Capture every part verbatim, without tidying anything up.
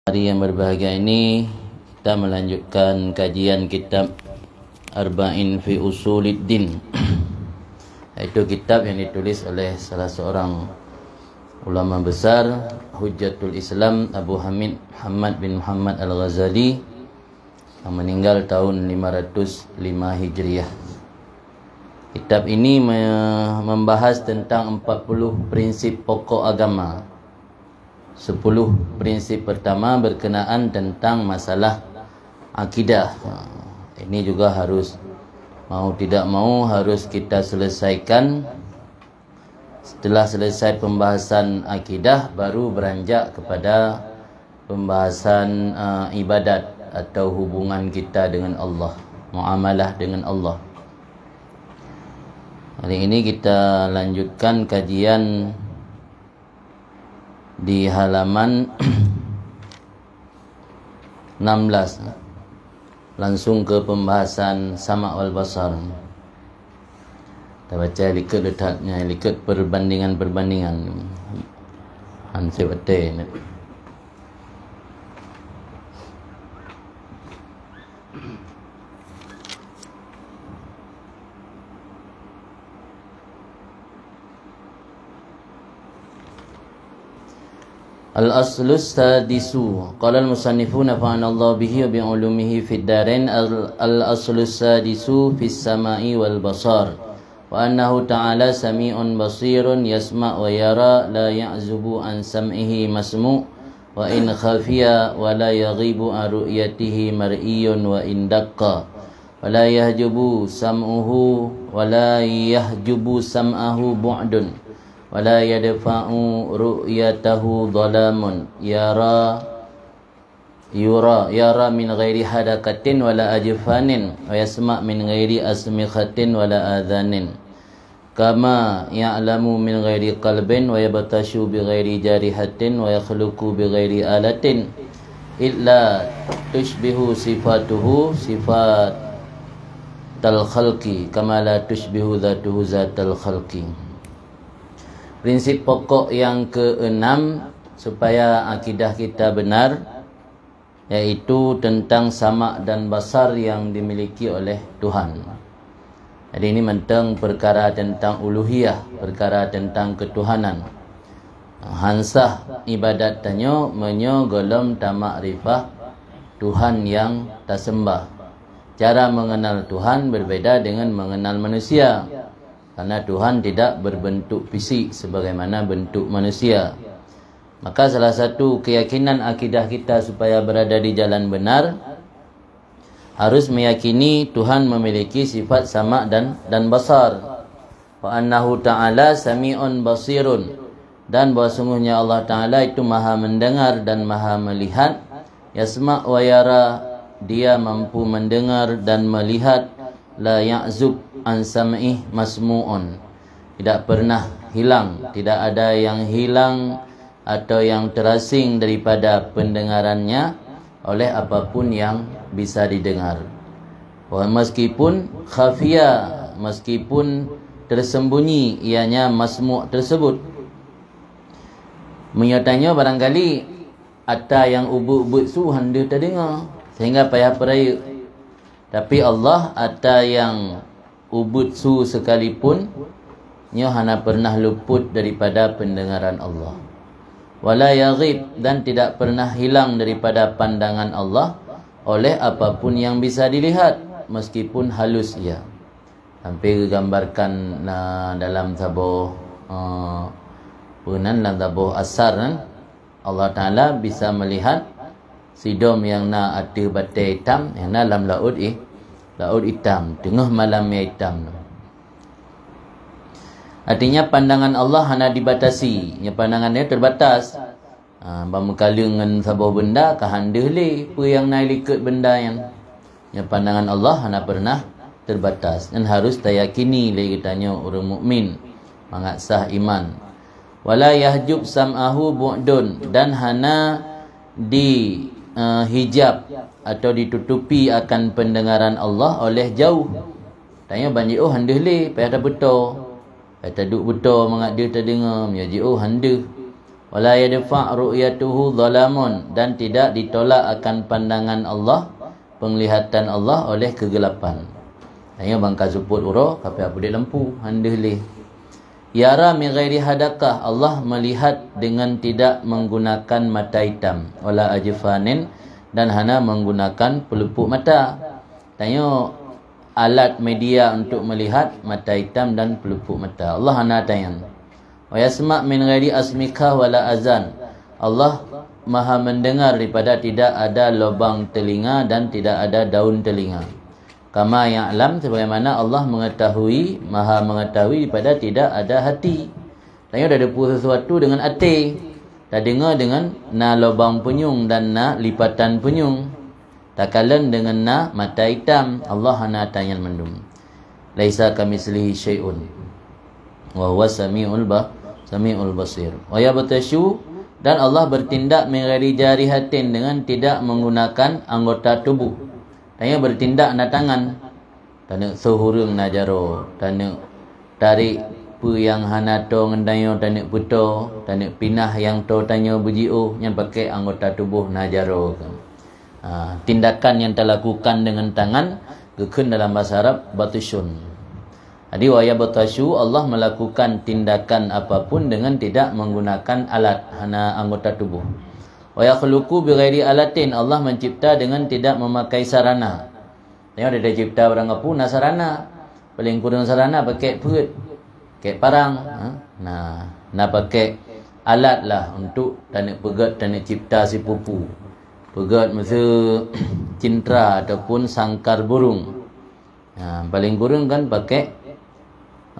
Hari yang berbahagia ini, kita melanjutkan kajian kitab Arba'in fi Usuluddin, yaitu kitab yang ditulis oleh salah seorang ulama besar, Hujjatul Islam Abu Hamid Muhammad bin Muhammad Al-Ghazali, yang meninggal tahun lima ratus lima Hijriah. Kitab ini me-, membahas tentang empat puluh prinsip pokok agama. Sepuluh prinsip pertama berkenaan tentang masalah akidah. Ha, ini juga harus, mau tidak mau, harus kita selesaikan. Setelah selesai pembahasan akidah, baru beranjak kepada pembahasan, eh, ibadat atau hubungan kita dengan Allah, muamalah dengan Allah. Hari ini kita lanjutkan kajian di halaman enam belas. Langsung ke pembahasan sama' wal basar. Kita baca likot letaknya, likot perbandingan-perbandingan. Hansip até. الأصل السادس. قال المصنف نفعنا الله به وبعلومه في الدارين. ال-، الأصل السادس في السمع والبصر، وأنه تعالى سميع بصير يسمع ويرى، لا يعزب عن سمعه مسموع وإن خفي، ولا يغيب عن رؤيته مرئي وإن دق، ولا يحجب سمعه، ولا يحجب سمعه بعد، ولا يدفع رؤيته ظلام، يرى، يرى، يرى من غير حدقة ولا أجفان، ويسمع من غير أسمخة ولا آذان، كما يعلم من غير قلب، ويبطش بغير جارحة، ويخلق بغير آلة، إذ لا تشبه صفاته صفات الخلق، كما لا تشبه ذاته ذات الخلق. Prinsip pokok yang keenam supaya akidah kita benar, yaitu tentang sama' dan basar yang dimiliki oleh Tuhan. Jadi, ini mantong perkara tentang uluhiyah, perkara tentang ketuhanan. Hana sah ibadat tanyoe meunyoe gohlom tamakrifah Tuhan nyang taseumbah. Cara mengenal Tuhan berbeda dengan mengenal manusia, karena Tuhan tidak berbentuk fisik sebagaimana bentuk manusia. Maka, salah satu keyakinan akidah kita supaya berada di jalan benar, harus meyakini Tuhan memiliki sifat sama' dan, dan basar. Wa annahu ta'ala sami'un basirun. Dan bahwa sungguhnya Allah Ta'ala itu Maha Mendengar dan Maha Melihat. Yasma' wa yara, Dia mampu mendengar dan melihat. La ya'zub an sam'ih masmu'un. Tidak pernah hilang, tidak ada yang hilang atau yang terasing daripada pendengarannya oleh apapun yang bisa didengar. Wa meskipun khafia, meskipun tersembunyi ianya masmu' tersebut. Meunyoe tanyoe barangkali ata nyang ubit-ubit su hana deuh tadeungoe, sehingga payah peurayeuk. Tapi Allah, ata nyang ubit su sekalipun, nyoe hana pernah luput daripada pendengaran Allah. Wala yaghib, dan tidak pernah hilang daripada pandangan Allah oleh apapun yang bisa dilihat, meskipun halus ia. Sampai geugambarkan na dalam saboh, eh, peunan dalam saboh asar kan, Allah Ta'ala bisa melihat sidom nyang na ateueh batée itam, nyang na lam laôt i-, laôt itam, teungoh malam nyang itam. Artinya, pandangan Allah hana dibatasi, nya pandangan Dia terbatas. Ha, ban meukaleueng ngon saboh beunda ka hana deuh lé peue nyang na likot beunda nyan. Nyan pandangan Allah hana pernah terbatas dan harus tayakini lé geutanyoe ureuëng mukmin mangat sah iman. Wala yahjub sam'ahu bu'dun, dan hana di, eh, hijab atau ditutupi akan pendengaran Allah oleh jauh. Tanyoe ban jiôh hana deuh lé, payah tapeutô. Payah taduek beutô mangat deuh tadeungoe, meunyoe jiôh hana deuh. Wala yadfa' ru'yatuhu dhalamun, dan tidak ditolak akan pandangan Allah, penglihatan Allah, oleh kegelapan. Tanyoe bangka seupôt uroe, kapiak peuduek lampu, han deuh lé. Yara min ghairi hadakah, Allah melihat dengan tidak menggunakan mata hitam, wala ajfanin, dan hana menggunakan peuleupuek mata. Tanyoe alat media untuk melihat mata hitam dan peuleupuek mata. Allah hana tanyan. Wa yasma' min ghairi asmikah wala azan. Allah Maha mendengar daripada tidak ada lubang telinga dan tidak ada daun telinga. Kama ya'lam, sebagaimana Allah mengetahui, Maha mengetahui daripada tidak ada hati. Tanyoe tadeungoe sesuatu dengan até. Tadeungoe dengan na lubang punyueng dan na lipatan punyueng. Takalon dengan na mata hitam. Allah hana tanyan mandum. Laisa kamitslihi syai'un. Wa huwa samiul ba-, samiul basir. Wa yabtasyu, dan Allah bertindak min ghairi jarihatin, dengan tidak menggunakan anggota tubuh. Tanyoe bertindak na tangan. Taneuk soh ureuëng na jaroe, taneuk tarek peue nyang hana toe ngon tanyoe taneuk peutoe, taneuk pinah nyang toe tanyoe beujiôh, nyan pakék anggota tuboh na jaroe. Ha, tindakan nyang talakukan deungon tangan geukheun dalam basa Arab batyshun. Jadi, wa yabtasyu, Allah melakukan tindakan apapun dengan tidak menggunakan alat, hana anggota tubuh. Wa yakhluqu bighairi alatin, Allah mencipta dengan tidak memakai sarana. Tanyoe tacipta barang kapeue na sarana. Paleng kureueng sarana pakék peuet, pakék parang, ha? Nah, na pakék alat lah untuk taneuk peugét, taneuk cipta sipupu. Peugét miseue cintra ataupun sangkar burung. Nah, paleng kureueng kan pakék,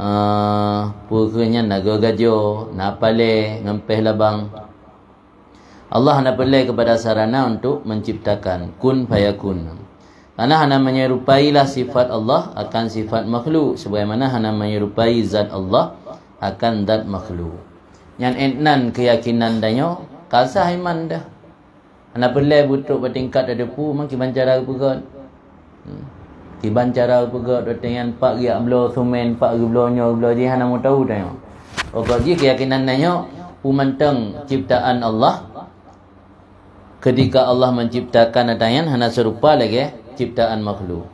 eh, peue keuh nyan, na geugajoe, na palée, ngon péh labang. Allah hana peureulée keupada sarana untuk menciptakan, kun fayakun. Karena hana menyerupailah sifat Allah akan sifat makhluk, sebagaimana hana menyerupai zat Allah akan zat makhluk. Nyan ék nan keuyakinan tanyoe, ka sah iman dah. Hana peureulée beutrok bak tingkat tateupeue, memang kiban cara geupeugét. Hmm. Kiban cara geupeugét, watée nyan pat geujak bloe seumén, pat geubloe nyoe, geubloe jih, hana meuteumé tanyoe. Pokok jih keuyakinan tanyoe, peue mantong ciptaan Allah, ketika Allah menciptakan ata nyan hana seurupa lagée ciptaan makhluk.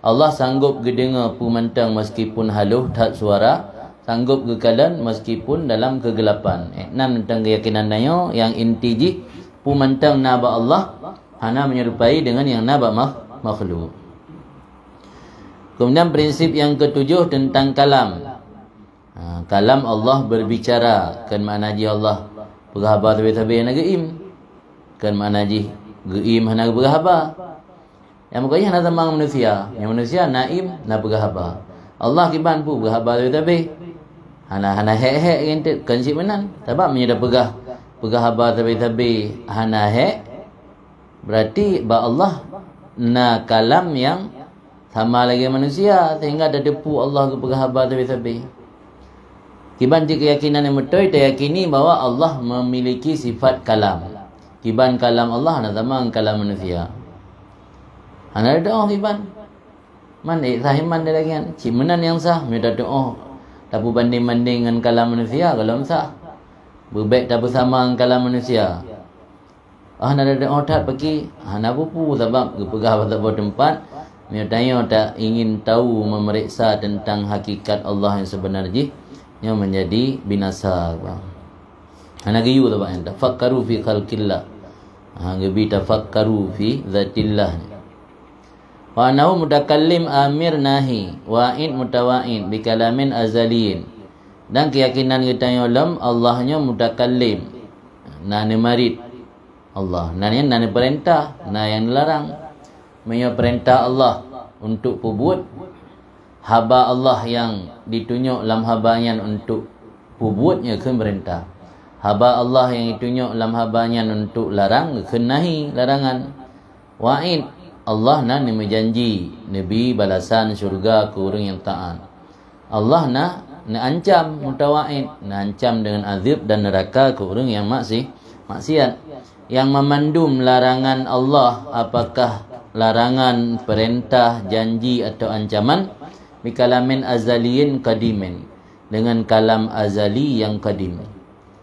Allah sanggob geudeungoe peue mantong meskipun haloh that suara, sanggob geukalon meskipun dalam keugelapan. Eh, nan mantong keuyakinan tanyoe, nyang inti jih, peue mantong na bak Allah, hana meunyerupai deungon nyang na bak makh-, makhluk. Kemudian prinsip yang ketujuh tentang kalam. Ha, kalam Allah berbicara, kon makna jih Allah peugah haba sabe-sabe hana geuim. Kon makna jih geuim hana geupeugah haba. Nyang meukaji hana sama ngon manusia. Nyang manusia na im, na peugah haba. Allah kiban peue peugah haba sabe-sabe. Hana, hana hék-hék ngon teuk, kon cit meunan. Sabab meunyoe tapeugah, peugah haba sabe-sabe hana hék, berarti bak Allah na kalam nyang sama lagée manusia, sehingga tateupeue Allah geupeugah haba sabe-sabe. Kiban cit keuyakinan nyang beutôi, tayakini bahwa Allah memiliki sifat kalam. Kiban kalam Allah hana sama ngon kalam manusia. Hana teutuoh kiban. Man ék sah iman lagée nyan. Cit meunan nyang sah, meunyoe tateuoh, tapeubandeng-bandeng ngon kalam manusia, gohlom sah. Beubek tapeusama ngon kalam manusia. Ah, na teutuoh that paki, hana peue-peue sabab geupeugah bak saboh teumpat, meunyoe tanyoe ta ingin tahu memeriksa tentang hakikat Allah yang sebenar jih, nyoe menjadi binasa. Hana geuyue sabab nyan, tafakkaru fi khalqillah. Ha, geubi tafakkaru fi zatillah. Wa annahu mutakallim amir nahi, wa'id mutawa'id, bikalamin azaliyin. Dan keuyakinan geutanyoe lom Allah nyoe mutakallim, na neumarit. Allah. Na nyang na neupeurintah, na nyang neularang. Meunyoe peurintah Allah untuk peubuet, haba Allah nyang ditunyok lam haba nyan untuk peubuet nyoe kheun peurintah. Haba Allah nyang ditunyok lam haba nyan untuk larang kheun nahi, larangan. Wa'id, Allah na neumeujanji neubi balasan syeuruga keu ureuëng nyang taát. Allah na neuancam, mutawa'id, neuancam deungon azeueb dan neuraka keu ureuëng nyang maksi-, maksiat. Nyang meumandum larangan Allah, apakah larangan, peurintah, janji, atawa ancaman, bikalamin azaliyin qadimin, deungon kalam azali nyang qadim.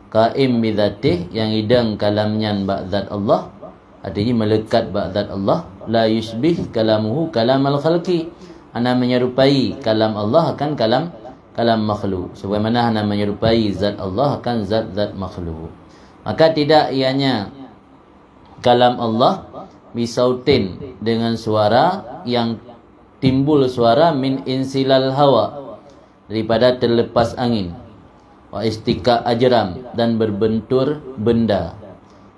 Qaim bidzatih, nyang idong kalam nyan bak zat Allah, artinya melekat bak zat Allah, la yusybihu kalamuhu kalamal khalqi, hana menyerupai kalam Allah akan kalam, kalam makhluk, sebagaimana hana menyerupai zat Allah akan zat-zat makhluk. Maka tidak ianya kalam Allah bisautin, dengan suara yang timbul suara, min insilal hawa, daripada terlepas angin, wa istika ajram, dan berbentur benda,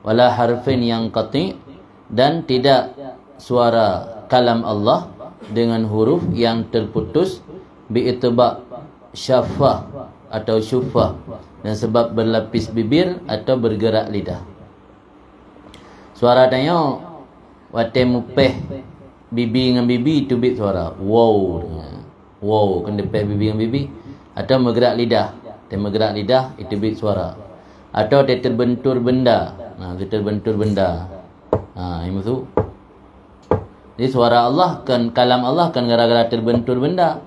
wala harfin yanqati, dan tidak suara kalam Allah dengan huruf yang terputus, bi itbaq syaffah atau syuffah, dan sebab berlapis bibir atau bergerak lidah. Suara tanyoe watée mupéh bibi ngon bibi teubiet suara. Wow. Wow, kan dipéh bibi ngon bibi. Atau meugerak lidah. Watée meugerak lidah, teubiet suara. Atau watée teubentur benda. Nah, watée teubentur benda. Ha, nyang maksud. Jadi suara Allah kan, kalam Allah kan gara-gara teubentur benda.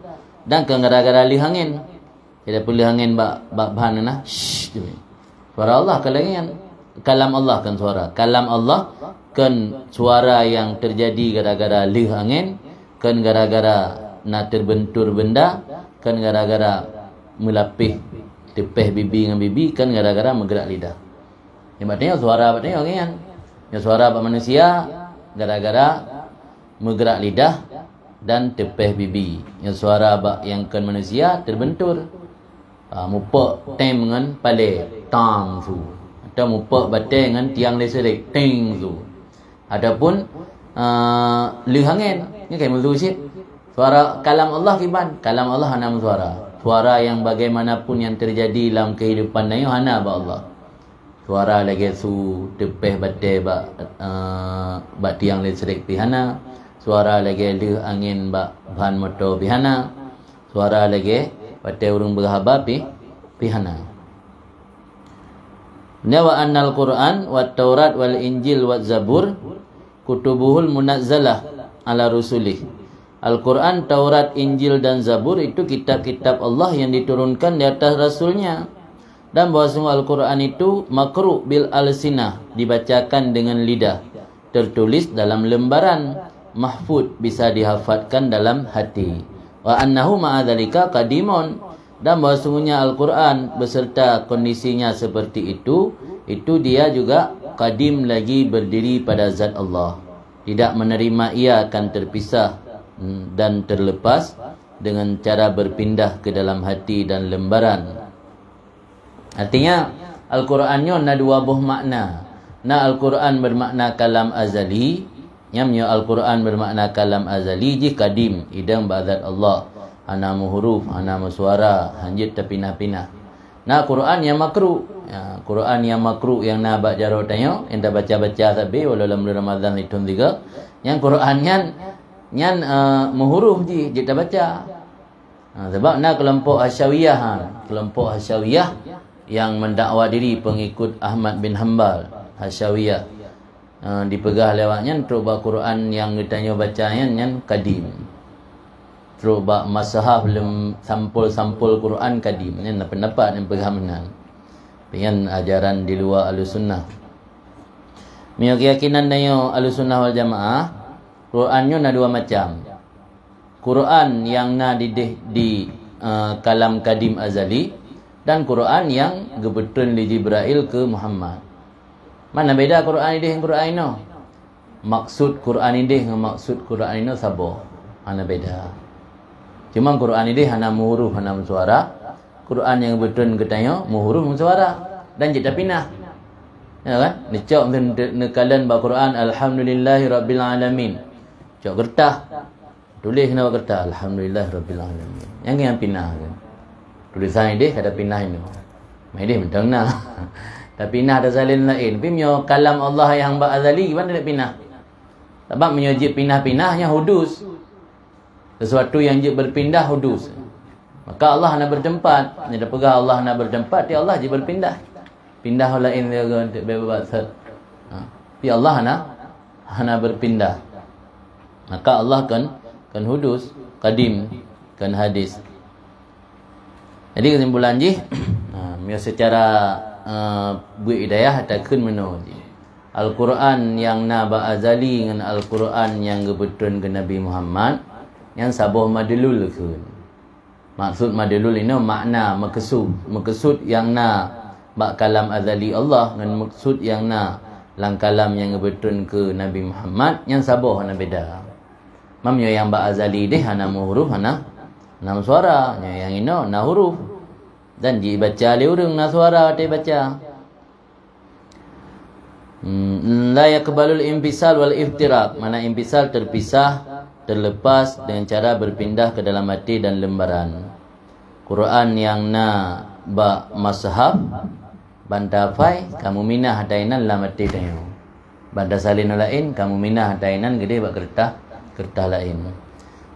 Dan kan gara-gara lheueh angén. Jadi peuleuh angén bak, bak ban na, shh, tu. Suara Allah kan lagée nyan. Kalam Allah kan suara. Kalam Allah kan suara yang terjadi gara-gara lheueh angén, kan gara-gara na terbentur benda, kan gara-gara meulapéh teupéh bibi ngon bibi, kan gara-gara meugerak lidah. Nyang bak tanyoe suara bak tanyoe nyan. Nyang suara bak manusia gara-gara meugerak lidah dan teupéh bibi. Nyang suara bak nyang kon manusia teubentur. Ha, mupok tem ngon palée, tang su. Atau mupok batée ngon tiang listrik, ting su. Ataupun, ah, lheueh angén, nyan kai meusu cit. Suara kalam Allah kiban, kalam Allah hana meusuara. Suara yang bagaimanapun yang terjadi lam kehidupan tanyoe hana bak Allah. Suara lagée su teupéh batée bak, eh, bak tiang listrik pih hana. Suara lagée lheueh angén bak ban moto pih hana. Suara lagée watée ureuëng beuhaba pih, pih hana. Nya wa annal Qur'an wat Taurat wal Injil waz Zabur kutubuhul munazzalah ala rusulih. Al-Quran, Taurat, Injil, dan Zabur itu kitab-kitab Allah yang diturunkan di atas Rasul-Nya. Dan bahwasanya Al-Quran itu makru bil alsinah, dibacakan dengan lidah, tertulis dalam lembaran, mahfud, bisa dihafadkan dalam hati. Wa annahu ma'a dzalika qadimun, dan bahwasanya Al-Quran beserta kondisinya seperti itu, itu dia juga qadim, lagi berdiri pada zat Allah. Tidak menerima ia akan terpisah, mm, dan terlepas dengan cara berpindah ke dalam hati dan lembaran. Artinya, Al-Quran nyoe na dua boh makna. Na Al-Quran bermakna kalam azali, nyam nyoe Al-Quran bermakna kalam azali jih kadim, idang bak zat Allah. Hana meuhuruf, hana meusuara, hanjeuet tapinah-pinah. Na Quran nyang makru. Ya, Quran nyang makru nyang na bak jaroe tanyoe, nyang tabaca-baca sabe walau lam bulan Ramadhan lithon tiga. Nyang Quran nyan, nyan, eh, meuhuruf jih, jeuet tabaca. Ha, sebab na keulompok Hasyawiyah, ha. Keulompok Hasyawiyah nyang mendakwa diri pengikut Ahmad bin Hambal, Hasyawiyah. Eh, dipeugah lewat nyan, trok bak Quran nyang geutanyoe baca nyan, nyan kadim. Trok bak masahaf lem sampul-sampul Quran kadim. Nyan na pendapat nyang peugah meunan. Tapi nyan ajaran di luwa Ahlussunnah. Meunyoe keuyakinan tanyoe Ahlussunnah wal Jamaah, Quran nyoe na dua macam. Quran nyang na dideh di, eh, kalam kadim azali dan Quran nyang geupeutrön lé Jibrail keu Muhammad. Mana beda Quran ideh ngon Quran inoe? Maksud Quran ideh ngon maksud Quran inoe saboh. Hana beda. Cuma Quran ideh hana meuhuruf, hana meusuara. Quran nyang geupeutrön geutanyoe meuhuruf, meusuara dan jeuet tapinah. Ya kan? Neucok neu-, neukalon bak Quran, "Alhamdulillahirabbil alamin." Cok keureutah. Tuléh keunoe bak keureutah, "Alhamdulillah rabbil alamin." Nyang nyan pinah kan. Tulésan ideh ka tapinah inoe. Mak ideh mantong na. Tapinah tasalin laén. Tapi meunyoe kalam Allah nyang bak azali, kiban tadak pinah? Sabab meunyoe jeuet pinah-pinah, nyan hudus. Sesuatu yang jeuet berpindah hudus. Maka Allah hana bertempat. Nyang tapeugah Allah hana bertempat, ti Allah jeuet berpindah. Pindah laén lagée bak that. Ha. Tapi Allah hana, hana berpindah. Maka Allah kan, kan hudus, kadim, kan hadis. Jadi kesimpulan jih, ha, meunyoe secara Eh, beuet hidayah takheun meunoe jih. Al-Quran nyang na bak azali ngon Al-Quran nyang geupeutrön keu Nabi Muhammad, nyan saboh madlul kheun. Maksud madlul inoe makna, meukeusud. Meukeusud nyang na bak kalam azali Allah ngon meukeusud nyang na lam kalam nyang geupeutrön keu Nabi Muhammad, nyan saboh hana beda. Meunyoe nyang bak azali deh hana meuhuruf, hana, hana meusuara. Nyoe nyang inoe na huruf. Dan jibaca lé ureuëng na suara watée baca. Hmm, la yaqbalul infisal wal iftiraq, mana infisal terpisah, terlepas dengan cara berpindah ke dalam hati dan lembaran. Quran nyang na bak mushaf, ban tahafai, kamoe minah ata inan lam até tanyoe. Ban tasalin nyang laén, kamoe minah ata inan geudeh bak keureutah, keureutah laén.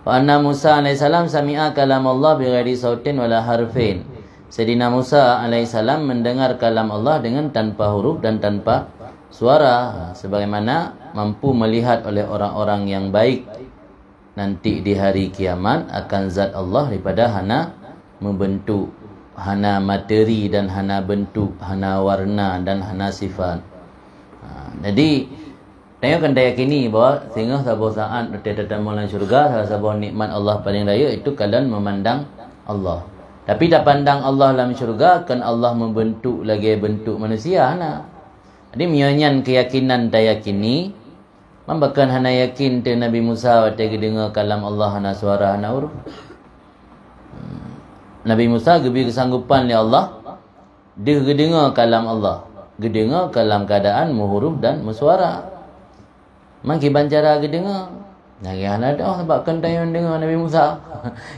Wa anna Musa alaihissalam sami'a kalam Allah bighairi sautin wala harfin. Saidina Musa alaihissalam mendengar kalam Allah dengan tanpa huruf dan tanpa suara, sebagaimana mampu melihat oleh orang-orang yang baik nanti di hari kiamat akan zat Allah daripada hana membentuk, hana materi dan hana bentuk, hana warna dan hana sifat. Ha, jadi, tanyoe kan tayakini bahwa singoh saboh saat watée tatamong lam syurga, salah saboh nikmat Allah paling rayeuk itu kalon memandang Allah. Tapi tapandang Allah lam syurga, kon Allah membentuk lagée bentuk manusia, hana. Jadi, meunyoe nyan keuyakinan tayakini, man pakon hana yakin teuh Nabi Musa watée geudeungoe kalam Allah hana suara, hana huruf. Nabi Musa geubri keusanggopan lé Allah, deuh geudeungoe kalam Allah, geudeungoe kalam keadaan meuhuruf dan meusuara. Man kiban cara geudeungoe? Lagée hana teuoh, sabab kon tanyoe deungoe Nabi Musa.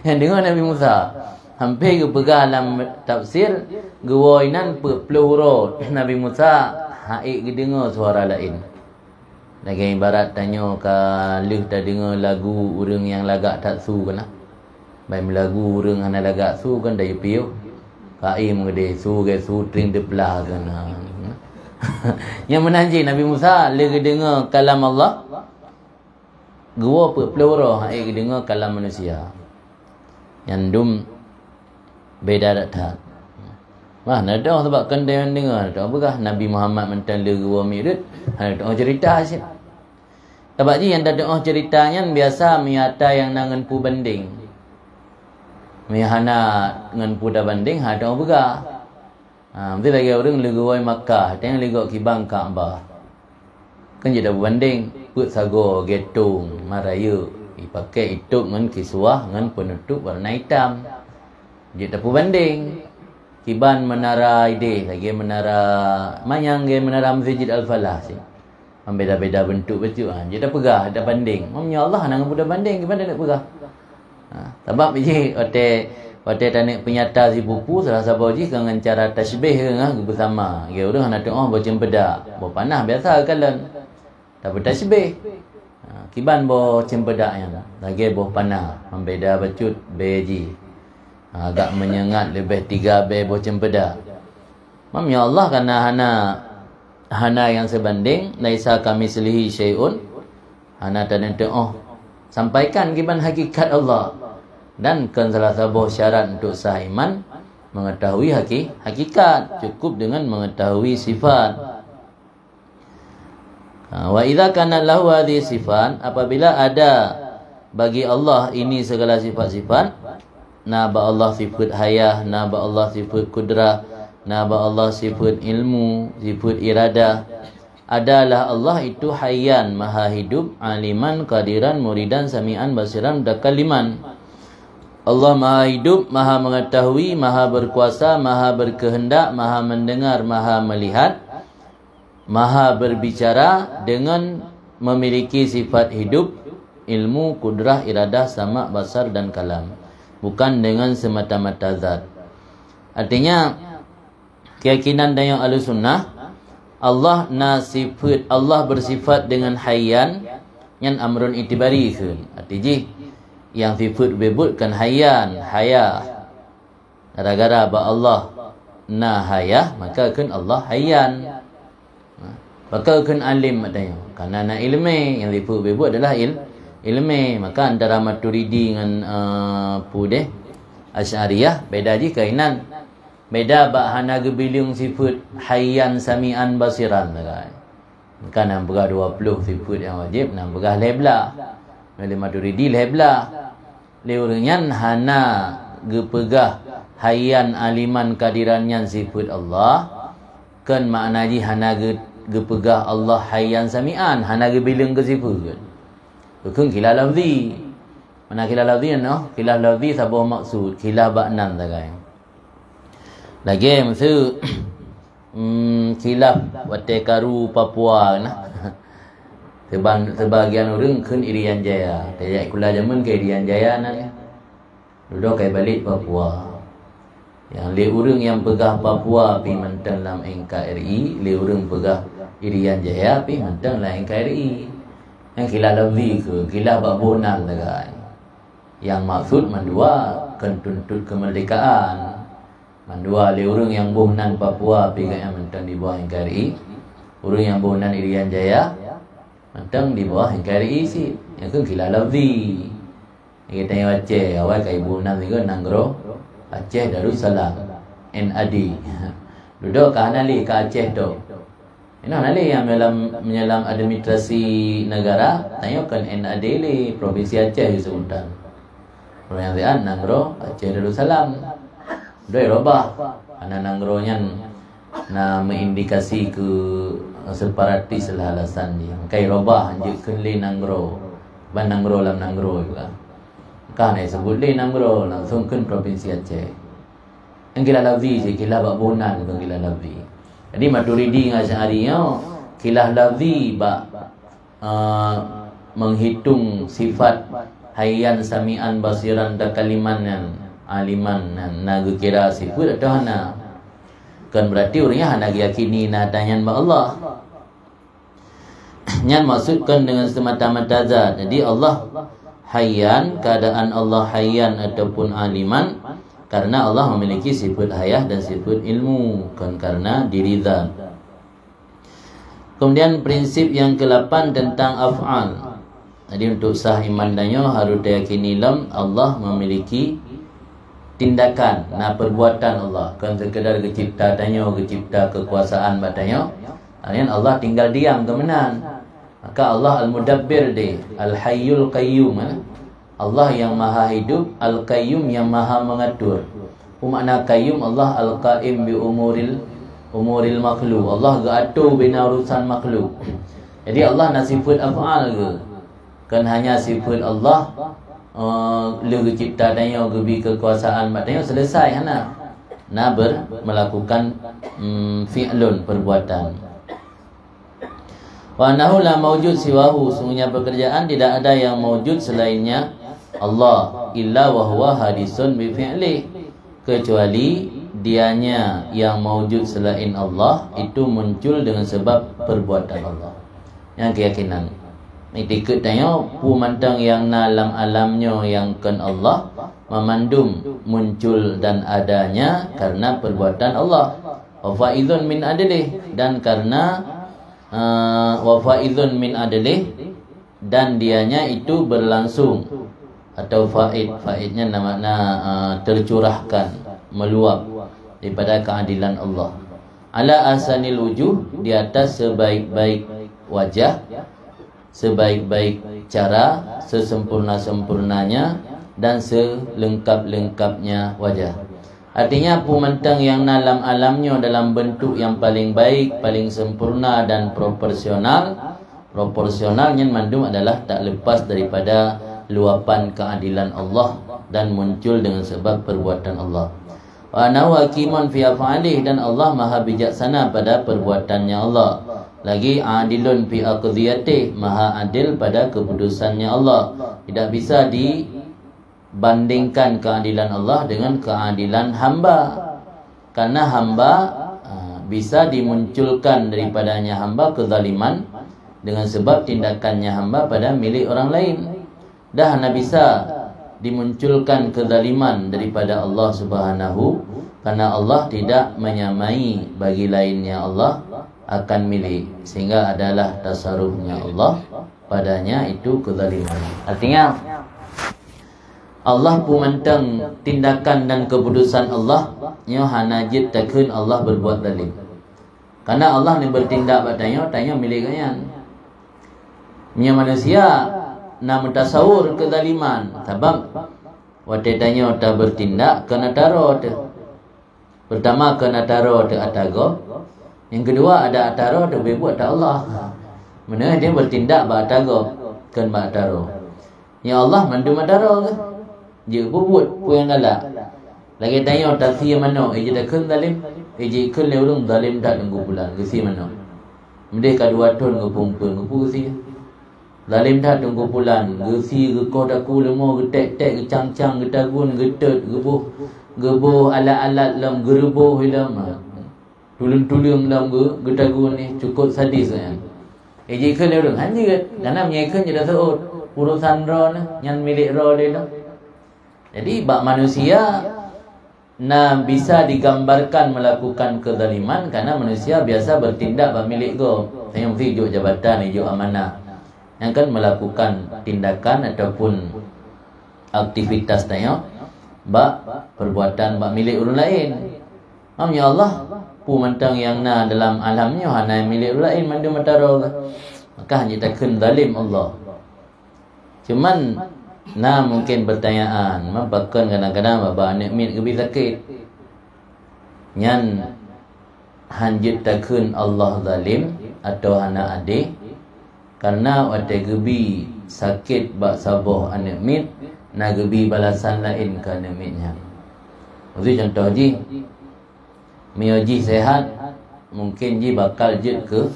Nyang deungoe Nabi Musa. Hampé geupeugah lam tafsir, geuwoe inan peuet ploh uroe Nabi Musa hana ék geudeungoe suara laén. Lagée ibarat tanyoe ka lheueh tadeungoe lagu ureuëng nyang lagak that su keunan. Ban meulagu ureuëng hana lagak su kan dayeupiôh. Ka éh meugedeh su, gée su tring teuplah keunan. Nyang meunan jih Nabi Musa lheueh geudeungoe kalam Allah, geuwoe peuet ploh uroe hana ék geudeungoe kalam manusia. Nyan dum beda that-that. Wah, na teuoh sabab kon tanyoe deungoe, na teuoh peugah Nabi Muhammad mantong lheueh geuwoe Mi'raj, hana teuoh ceurita cit. Sabab jih nyang tateuoh ceurita nyan biasa meunyoe ata nyang na ngon peubandeng. Meunyoe hana ngon peue tabandeng, hana teuoh peugah. Ha, meusti lagée ureuëng lheueh geuwoe Makkah, watée nyan lheueh geuwoe kiban Ka'bah. Kan jeuet tapeubandeng, peuet sagoe, geutung, ma rayeuk, jipakée itôb ngon kiswah ngon peunutôb warna itam. Jeuet tapeubandeng, kiban menara ideh, lagée menara, manyang lagée menara Meuseujid Al-Falah cit. Membeda-beda bentuk bacut, ha, jeuet tapeugah, tabandeng. Meunyoe Allah hana ngon peue tabandeng, kiban taneuk peugah? Ha, sabab jih watée, watée taneuk peunyata sipupu, salah saboh jih kon ngon cara tasybih, ha, geupeusama. Lagée ureuëng hana teuoh boh ceumpeudak, boh panah biasa geukalon. Tapeutasybih. Ha, kiban boh ceumpeudak nyan, lagée boh panah, membeda bacut bée jih. Ha, agak meunyengat leubeh tiga bée boh ceumpeudak. Meunyoe Allah kana hana, hana nyang seubandeng, laisa kamitslihi syai'un, hana taneuk teuoh sampaikan kiban hakikat Allah. Dan kon salah saboh syarat untuk sah iman, mengetahui haki-, hakikat, cukup dengan mengetahui sifat. Ha, wa idza kana lahu hadhihi sifat, apabila ada bagi Allah ini segala sifat-sifat, na bak Allah sifat hayah, na bak Allah sifat kudrah, na bak Allah sifat ilmu, sifat iradah, adalah Allah itu hayyan, maha hidup, aliman, qadiran, muridan, sami'an, basiran, mutakalliman. Allah maha hidup, maha mengetahui, maha berkuasa, maha berkehendak, maha mendengar, maha melihat, maha berbicara dengan memiliki sifat hidup, ilmu, kudrah, iradah, sama', basar, dan kalam. Bukan dengan semata-mata zat. Artinya, keyakinan tanyoe Ahlussunnah, Allah na sifat, Allah bersifat dengan hayyan, nyan amrun i'tibari kheun. Arti jih, nyang sifat beubuet kon hayyan, hayah. Gara-gara bak Allah na hayah, maka kheun Allah hayyan. Ha, maka kheun alim mak tanyoe. Karena na ilmé, nyang sifat beubuet adalah il-, ilmé. Maka antara Maturidi ngon, eh, peue deh, Asy'ariyah, beda jih keuinan. Beda bak hana geubileung sifeuet Hayyan Sami'an Basiran sagai. Kan nyang peugah dua ploh sifeuet nyang wajéb, nyang peugah lhèe blah. Lé Maturidi lhèe blah. Lé ureuëng nyan hana geupeugah Hayyan Aliman Qadiran nyan sifeuet Allah, kon makna jih hana geu-, geupeugah Allah Hayyan Sami'an, hana geubileung keu sifeuet. Keu khilaf lafzi. Mana khilaf lafzi nyoe? Khilaf lafzi saboh maksud, khilaf bak nan sagai. Lagèe miseue, hmm, khilaf watèe karu Papua na. Seba-, sebagian ureuëng kheun Irian Jaya. Tajak sikula jameun ka Irian Jaya nan. Dudoe ka ibalek Papua. Nyang lé ureuëng nyang peugah Papua pih mantong lam N K R I, lé ureuëng peugah Irian Jaya pih mantong lam N K R I. Nyang khilaf lafzi keu, khilaf bak boh nan sagai. Nyang maksud mandua kon tuntot keumeurdekaan. Mandua lé ureuëng nyang boh nan Papua pih gobnyan mantong di bawah N K R I. Ureuëng nyang boh nan Irian Jaya mantong di bawah N K R I cit. Nyang keu khilaf lafzi. Geutanyoe Aceh, awai ka iboh nan sigoe nanggroe Aceh Darussalam, N A D. Dudoe ka hana lé ka Aceh tok. Inoe na lé nyang meunyoe lam, meunyoe lam administrasi negara, tanyoe kon N A D lé, Provinsi Aceh disebutkan. Ureuëng nyang siat nanggroe Aceh Darussalam. Doi robah, karena nanggroe nyan na meuindikasi keu separatis lah alasan jih. Maka irobah jeuet kheun lé nanggroe, ban nanggroe lam nanggroe juga. Maka hana disebut lé nanggroe, langsung kheun Provinsi Aceh. Nyang khilaf lafzi cit, khilaf bak boh nan, bukan khilaf lafzi. Jadi Maturidi ngon Asy'ari nyoe khilaf lafzi bak, eh, menghitung sifat Hayyan Sami'an Basiran Takaliman nyan, Aliman nyan, na geukira sifeuet atawa hana. Kon berarti ureuëng nyan hana geuyakini na ata nyan bak Allah. Nyan maksud kon dengan semata-mata zat. Jadi Allah Hayyan, keadaan Allah Hayyan ataupun Aliman karena Allah memiliki sifat hayah dan sifat ilmu, kon karena diri zat. Kemudian prinsip yang kelapan tentang af'al. Jadi untuk sah iman tanyoe harus tayakini lom Allah memiliki tindakan, na perbuatan Allah. Kon sekedar geucipta tanyoe, geucipta kekuasaan bak tanyoe. Laén Allah tinggal diam keu meunan. Maka Allah Al-Mudabbir deh, Al-Hayyul Qayyum, eh. Allah yang Maha Hidup, Al-Qayyum yang Maha Mengatur. Peue makna Qayyum? Allah Al-Qaim bi umuril, umuril makhluk. Allah geuatur bina urusan makhluk. Jadi Allah na sifat af'al geuh. Kon hanya sifat Allah, eh, lheueh geucipta tanyoe, geubri kekuasaan bak tanyoe, selesai, hana. Na ber-, melakukan, mm, fi'lun, perbuatan. Wa annahu la maujud siwahu, sungguhnya pekerjaan tidak ada yang maujud selainnya Allah, illa wa huwa hadisun bi fi'lih, kecuali dianya yang maujud selain Allah itu muncul dengan sebab perbuatan Allah. Nyang keyakinan. Iktikeuet tanyoe, peue mantong nyang na lam alam nyoe nyang kon Allah, mamandum muncul dan adanya karena perbuatan Allah. Wa faizun min adlih, dan karena, eh, wa faizun min adlih, dan dianya itu berlangsung, atau faid, faidnya na makna, eh, tercurahkan, meluap daripada keadilan Allah. Ala ahsanil wujuh, di atas sebaik-baik wajah, sebaik-baik cara, sesempurna-sempurnanya, dan selengkap-lengkapnya wajah. Artinya, peue mantong nyang na lam alam nyoe dalam bentuk nyang paling baik, paling sempurna, dan proporsional. Proporsional nyan mandum adalah tak lepas daripada luapan keadilan Allah dan muncul dengan sebab perbuatan Allah. Wa annahu hakimun fi af'alih, dan Allah maha bijaksana pada perbuatannya Allah. Lagi adilun fi aqdiyatih, maha adil pada keputusannya Allah. Tidak bisa dibandingkan keadilan Allah dengan keadilan hamba. Karena hamba, ah, bisa dimunculkan daripadanya hamba kezaliman dengan sebab tindakannya hamba pada milik orang lain. Dah hana bisa dimunculkan kezaliman daripada Allah Subhanahu, karena Allah tidak menyamai bagi lainnya Allah akan milik, sehingga adalah tasarufnya Allah padanya itu kezaliman. Artinya, Allah peue mantong tindakan dan keuputosan Allah, nyoe hana jeuet takheun Allah berbuat zalim. Karena Allah ni bertindak bak tanyoe, tanyoe milék Gobnyan. Meunyoe manusia na meutasawur keuzaliman, sabab watée tanyoe tabertindak keu na taro teuh. Pertama, keu na taro teuh ata gob. Nyang keudua, ada ata roh teuh beubuet ata Allah. Meunan dia bertindak bak ata gob, kon bak ata roh. Ya Allah mandum ata roh geuh. Jeuet beubuet peue nyang galak. Lagée tanyoe tasie manok, iji takheun zalim, iji kheun lé ureuëng zalim that Teungku Pulan geusie manok. Meudeh ka dua thon geupeumpeueng, geupeusie. Zalim that Teungku Pulan, geusie, geukoh daku leumo, geutek-tek, geucang-cang, geutagun, geutot, geuboh, geuboh alat-alat lom, geureuboh lom. Tuleueng-tuleueng lom geu-, geutagun ni cukup sadis nyan. Eh, jikheun lé ureuëng, han jeuet. Karena meunyoe ikheun jeuet seuôt. Urusan droe nyan, nyan milék droe lé lom. Jadi, bak manusia na bisa digambarkan melakukan kezaliman karena manusia biasa bertindak bak milék gob. Misalnya meusti ijok jabatan, ijok amanah. Nyang kan melakukan tindakan ataupun aktivitas tanyoe bak perbuatan bak milék ureuëng laén. Mam ya Allah, peue mantong nyang na dalam alam nyoe hana milék ureuëng laén, mandum ata roh. Maka hana takheun zalim Allah. Cuman na mungkin pertanyaan, meupakan kadang-kadang bak aneuk miet geubi sakét. Nyan han jeuet takheun Allah zalim atau hana adé, karena watée geubi sakét bak saboh aneuk miet, na geubi balasan laén keu aneuk miet nyan. Uji contoh jih, meunyoe jih sehat, mungkin jih bakal jeuet keu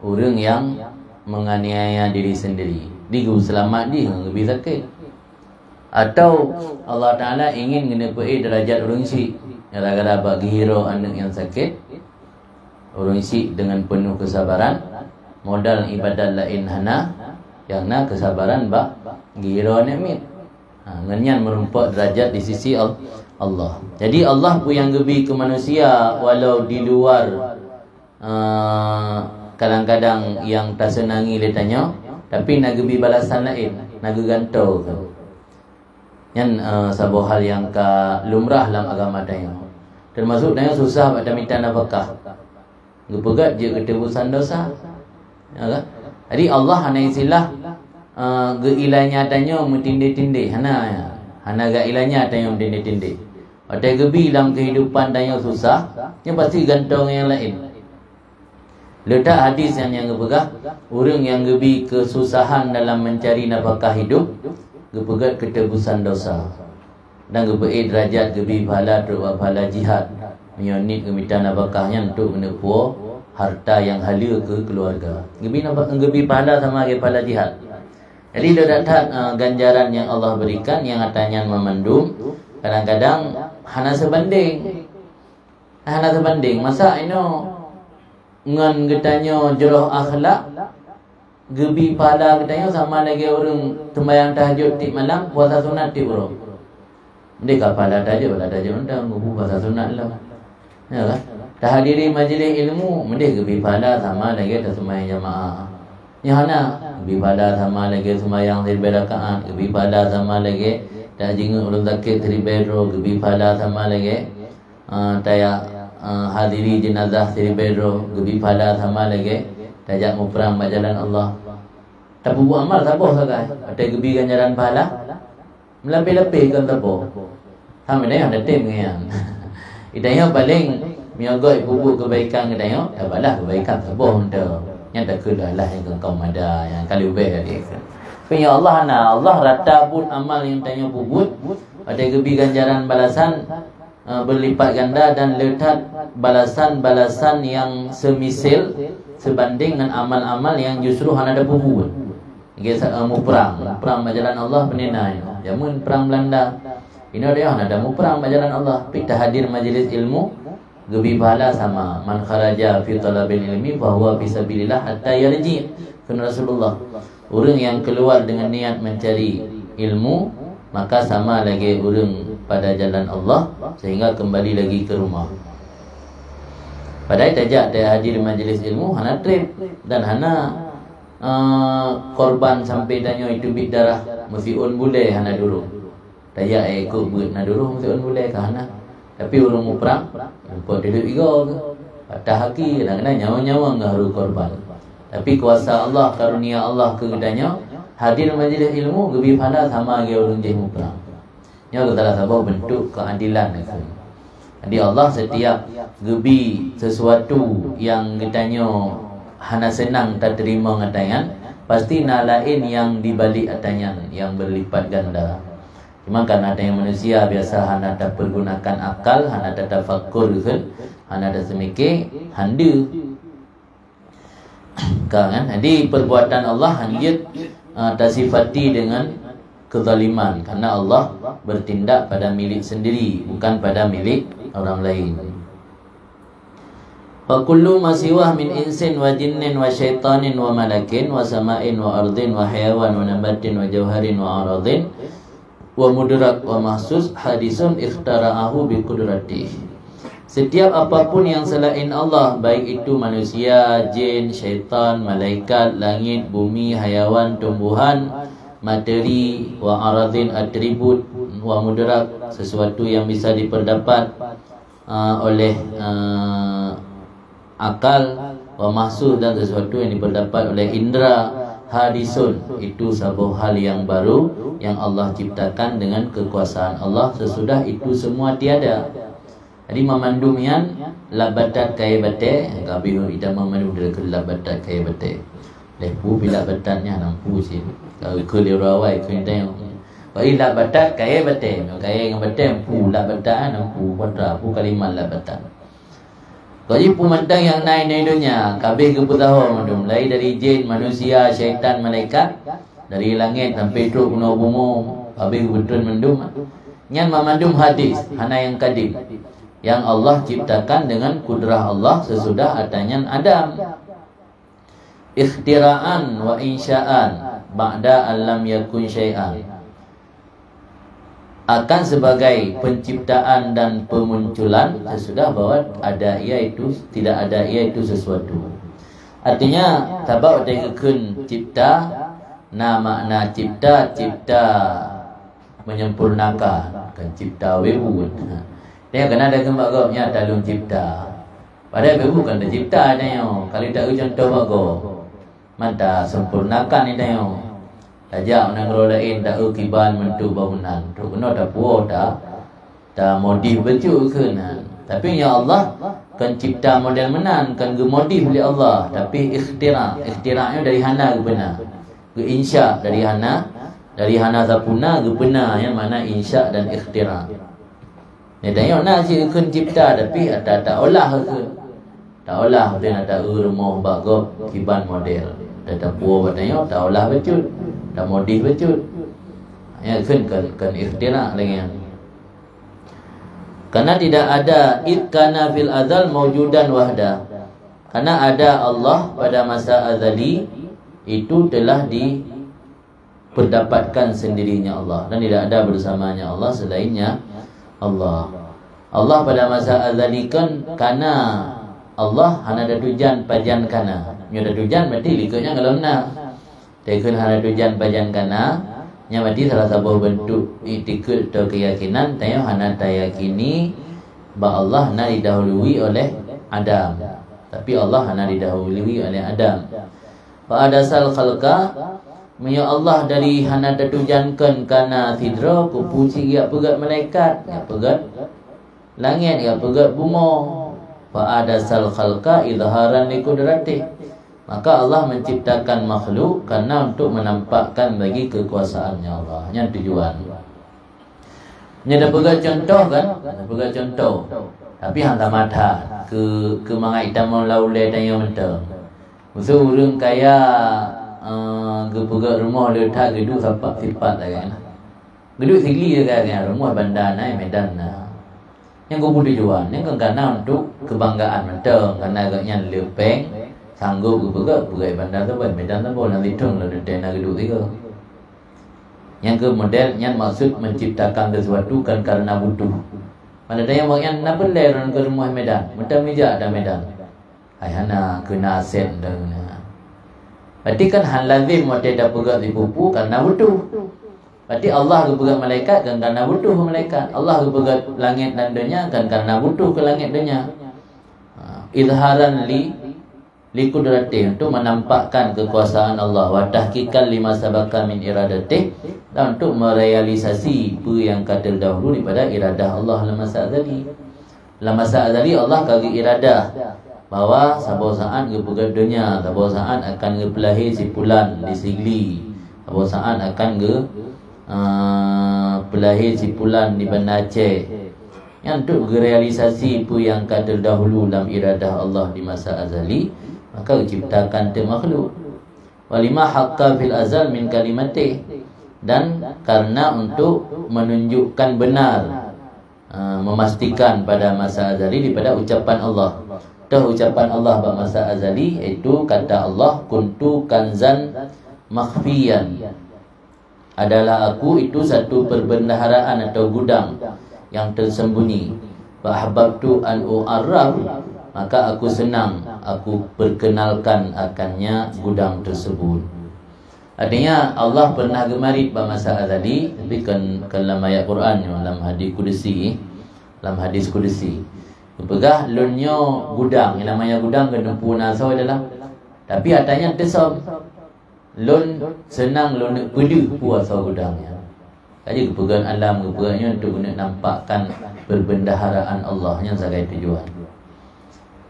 ureuëng nyang menganiaya diri sendiri. Di geuseulamat jih ngon geubi sakét. Atau Allah Taala ingin geuneupeuék derajat ureuëng syik gara-gara bak geuhiro aneuk nyang sakét. Ureuëng syik dengan penuh kesabaran, modal ibadat laén hana, nyang na kesabaran bak geuhiro aneuk miet. Ha, ngon nyan meurumpok derajat di sisi Al-, Allah. Jadi Allah peue nyang geubi keu manusia walau di luar, eh, kadang-kadang nyang taseunangi lé tanyoe, tapi na geubi balasan laén, na geugantoe. Nyan, eh, saboh hal nyang ka lumrah lam agama tanyoe. Teumasuk tanyoe susah bak tamita nafakah. Geupeugét jeuet keu teubusan dosa. Ya kan? Jadi Allah hana istilah, eh, geuilanya tanyoe meutindé-tindé. Hana, ya. Hana geuilanya tanyoe meutindé-tindé. Watée geubi lam kehidupan tanyoe susah, nyoe pasti gantoe ngon nyang laén. Le that hadis nyang, nyang geupeugah, ureuëng nyang geubi keususahan dalam mencari nafakah hidup, geupeugét keu teubusan dosa. Dan geupeuék derajat, geubi pahala trok bak pahala jihad. Meunyoe niet geumita nafakah nyan untuk geuneuk puwoe harta nyang haleue keu keuluwarga. Geubi nafak-, geubi pahala sama lagée pahala jihad. Jadi, le that, eh, ganjaran nyang Allah berikan nyang ata nyan meumandum, kadang-kadang hana seubandéng. Hana teubandéng. Masa inoe ngon geutanyoe jroh akhlak, geubi pahala geutanyoe sama lagée ureuëng teumbayang tahajud tieb malam, puasa sunat tieb uroe. Meudeh ka pahala tahajud, pahala tahajud mantong, geubu puasa sunat lom. Ya kan? Tahadiri majlis ilmu, meudeh geubi pahala sama lagée taseumayang jamaah. Nyoe hana, geubi pahala sama lagée seumayang siribée rakaat, geubi pahala sama lagée tajingeuk ureuëng sakét siribée droe, geubi pahala sama lagée Ah, taya, ah, hadiri jenazah siribée droe, geubi pahala sama lagée tajak muprang bak jalan Allah. Tapeubuet amal saboh sagai, watée geubi ganjaran pahala meulapéh-lapéh kon saboh. Sama dengan ada tem ngian. Geutanyoe paléng meunyoe geubuet keubaikan geutanyoe, tabalah keubaikan saboh mantong. Nyan takheun lah nyang keu kaum mada nyang ka leubeh tadi. Tapi ya Allah na, Allah rata buet amal nyang tanyoe peubuet, watée geubi ganjaran balasan eh, berlipat ganda dan le that balasan-balasan nyang seumisil seubandéng ngon amal-amal nyang justru hana tapeubuet. Lagée sa-, eh, muprang, muprang bak jalan Allah beunena nyoe. Jameun prang Belanda, inoe dayah hana ada muprang bak jalan Allah, tapi tahadir majlis ilmu geubi pahala sama. "Man kharaja fi talabil ilmi fahuwa fi sabilillah hatta yarji'," kheun Rasulullah. Ureuëng nyang keuluar deungon niat mencari ilmu, maka sama lagée ureuëng pada jalan Allah sehingga kembali lagi ke rumah. Padahai tajak tahadir majlis ilmu hana treb dan hana, eh, korban sampai tanyoe teubiet darah, meusiôn bulée hana durong. Tajak ék kok beuet na duroh meuseuen bulée ka hana. Tapi ureuëng muprang, muprang dileueb igoe, patah aki, kadang-kadang nyawöng-nyawöng ngon harôh korban. Tapi kuasa Allah, karunia Allah keu geutanyoe, hadir majlis ilmu geubi pahala sama lagée ureuëng jih muprang. Nyoe salah saboh beuntuk keuadilan. Jadi Allah setiap geubi sesuatu nyang geutanyoe hana seunang tateurimong ata nyan, pasti na laén nyang dibalik ata nyan nyang berlipat ganda. Cuma karena tanyoe manusia biasa hana tapergunakan akal, hana tatafakur, hana taseumiké, hande. Ka, kan? Jadi perbuatan Allah hanjeuet, uh, tasifati dengan kezaliman, karena Allah bertindak pada milik sendiri, bukan pada milik orang lain. Wa kullu ma siwah min insin wa jinnin wa syaitanin wa malakin wa sama'in wa ardin wa hayawan wa nabatin wa jauharin wa aradin wa mudrak wa mahsus hadisun ikhtara'ahu bi qudratih. Setiap apapun yang selain Allah, baik itu manusia, jin, syaitan, malaikat, langit, bumi, hayawan, tumbuhan, materi, wa aradin, atribut, wa mudrak, sesuatu yang bisa diperdapat, uh, oleh, uh, akal, wa mahsus, dan sesuatu yang diperdapat oleh indera, hadisun, itu saboh hal yang baru yang Allah ciptakan dengan kekuasaan Allah, sesudah itu semua tiada. Jadi mamandum nyan lap batat kayée batée, ka habéh ita mamandum dilakée lap batat kayée batée. Leh peue pih lap batat nyan, na peue cit. Ka keu lé awai keu teuh. Bagi lap batat kayée batée, kayée ngon batée peue lap batat, na peue kuadrat, peue kalimat lap batat. Ka jih peue mantong nyang na di donya, ka habéh geupeusaho mandum, mulai dari jin, manusia, syaitan, malaikat, dari langét sampai trok keunoe bumoe, ka habéh geupeutrön mandum. Nyan mamandum hadis, hana nyang kadeb. Yang Allah ciptakan dengan kudrah Allah sesudah ata nyan adam. Ikhtira'an wa insya'an ba'da an lam yakun syai'an. Akan sebagai penciptaan dan pemunculan sesudah bahwa ada ia itu, tidak ada ia itu sesuatu. Artinya, sabab watée geukheun cipta, na makna cipta, cipta menyempurnakan, kan cipta wewu. Dia kena ada keumbak gobnyan taleueng cipta. Padahai beu bukan teucipta tanyoe, ka lheueh taeu cuntoh bak gob. Mantong sempurnakan tanyoe. Tajak u nanggroe laén taeu kiban meuntuk bangunan. Trok keunoe tapuwoe ta, tamodif bacut keunan. Tapi ya Allah, kon cipta model meunan, kon geumodif lé Allah, tapi ikhtira. Ikhtira nyoe dari hana geupeuna. Geuinsya dari hana, dari hana sapeuna geupeuna, nyang makna insya dan ikhtira. Nyan tanyoe na cit kheun cipta, tapi ata taolah kheun. Taolah, beutôi na taeu rumoh bak gob kiban model. Tatapuwoe bak tanyoe, taolah bacut, tamodif bacut. Ya, kheun kon, kon ikhtira lagée nyan. Karena tidak ada, id kana fil azal maujudan wahda. Karena ada Allah pada masa azali, itu telah di perdapatkan sendirinya Allah dan tidak ada bersamanya Allah selainnya Allah. Allah pada masa azali kon kana Allah, hana tatujan pajan kana. Nyoe tatujan berarti likot nyan golom na. Teukheun hana tatujan pajan kana, nyan berarti salah saboh bentuk iktikad atau keyakinan tanyoe hana tayakini bahwa Allah na didahului oleh Adam. Tapi Allah hana didahului oleh Adam. Fa adasal khalqa, meunyoe Allah dari hana tatujankeun kana sidroe, keupeue cit geujak peugét malaikat, geujak peugét langét, geujak peugét bumoe. Fa adasal khalqa izharan li qudratih. Maka Allah menciptakan makhluk karena untuk menampakkan bagi kekuasaannya Allah. Nyan tujuan. Nyoe tapeugah contoh kan? Tapeugah contoh. Tapi hana mata keu, keu mangat ita meulaulée tanyoe mantong. Miseu ureuëng kaya, eh, geupeugah rumoh le that geuduek sapat sipat lagée na. Geuduek sigli lagée na, rumoh banda na, Medan na. Nyang geupeutujuan, nyang kon kana untuk kebanggaan mantong, karena gobnyan le péng, sanggob geupeugah, peugah banda saboh, Medan saboh, na sithong lom teuntée na geuduek sigoe. Nyang keu model nyan maksud menciptakan sesuatu kan karena butuh. Pada daya awaknyan na peureulée droen keu rumoh Medan, meutamija ata Medan. Hai hana keu na aset droen. Berarti kan hana lazim watée tapeugah sipupu karena butuh. Berarti Allah geupeugét malaikat kan karena butuh keu malaikat. Allah geupeugét langét dan donya kan karena butuh keu langét donya. Ha, izharan li, li qudratih, untuk menampakkan kekuasaan Allah, wa tahqiqan lima sabaqa min iradatih, dan untuk merealisasi peue nyang ka terdahulu daripada iradah Allah lam masa azali. Lam masa azali Allah ka geuiradah bahwa saboh saat geupeugét donya, saboh saat akan geupeulahé si pulan di Sigli, saboh saat akan geu, eh, peulahé si pulan di Banda Aceh. Nyan untuk geurealisasi peue nyang ka terdahulu lam iradah Allah di masa azali, maka geuciptakan teuk makhluk. Walima haqqa fil azal min kalimatih, dan karena untuk menunjukkan benar, eh, memastikan pada masa azali daripada ucapan Allah. Toh ucapan Allah bak masa azali, yaitu kata Allah, "Kuntu kanzan makhfiyan." Adalah aku itu satu perbendaharaan atau gudang yang tersembunyi. Fa ahbabtu an u'arraf, maka aku senang aku perkenalkan akannya gudang tersebut. Artinya Allah pernah geumarit bak masa azali, tapi kan, kan lam ayat Quran nyoe, lam hadis kudusi, lam hadis kudusi. Geupeugah, "Lôn nyoe gudang," nyang namanya gudang kan teumpu na soe dalam. Tapi atanya teusom. Lôn senang lôn neuk peudeuh peue asoe gudang nyan. Ka jeuet geupeugét alam, geupeugét nyoe untuk geuneuk nampakkan perbendaharaan Allah nyan sagai tujuan.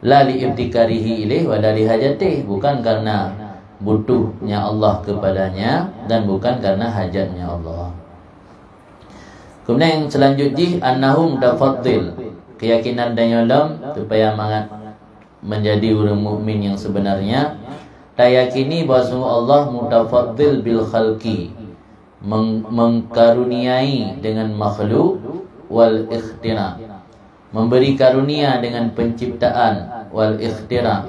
La li ibtikarihi ilaih wa la li hajatih, bukan karena butuhnya Allah kepadanya dan bukan karena hajatnya Allah. Kemudian selanjut jih, annahu mutafaddil. Keyakinan tanyoe lom supaya mangat menjadi ureuëng mukmin yang sebenarnya, tayakini bahwa sungguh Allah mutafaddil bil khalqi, meng-, mengkaruniai dengan makhluk, wal ikhtira, memberi karunia dengan penciptaan, wal ikhtira,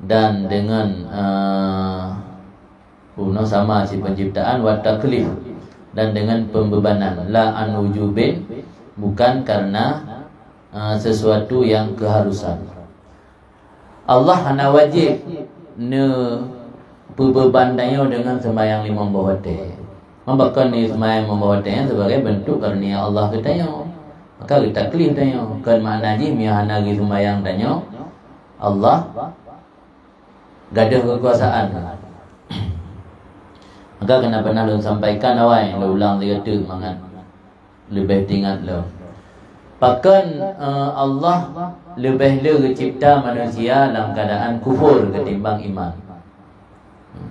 dan dengan, eh, bunoe sama cit penciptaan, wa taklif, dan dengan pembebanan, la an wujubin, bukan karena, eh, sesuatu yang keharusan. Allah hana wajib neupeubeban tanyoe deungon seumayang limong boh watée. Meubakon neuseumayang limong boh watée nyan sebagai bentuk karunia Allah keu tanyoe. Maka geutaklif tanyoe. Kon makna jih meunyoe hana geuseumayang tanyoe, Allah gadôh keukuasaan. Maka keunan pernah lôn sampaikan awai, lôn ulang lé teuk mangat leubeh teuingat lom. Pakon, eh, Allah leubeh le geucipta manusia lam keuadaan kufur ketimbang iman?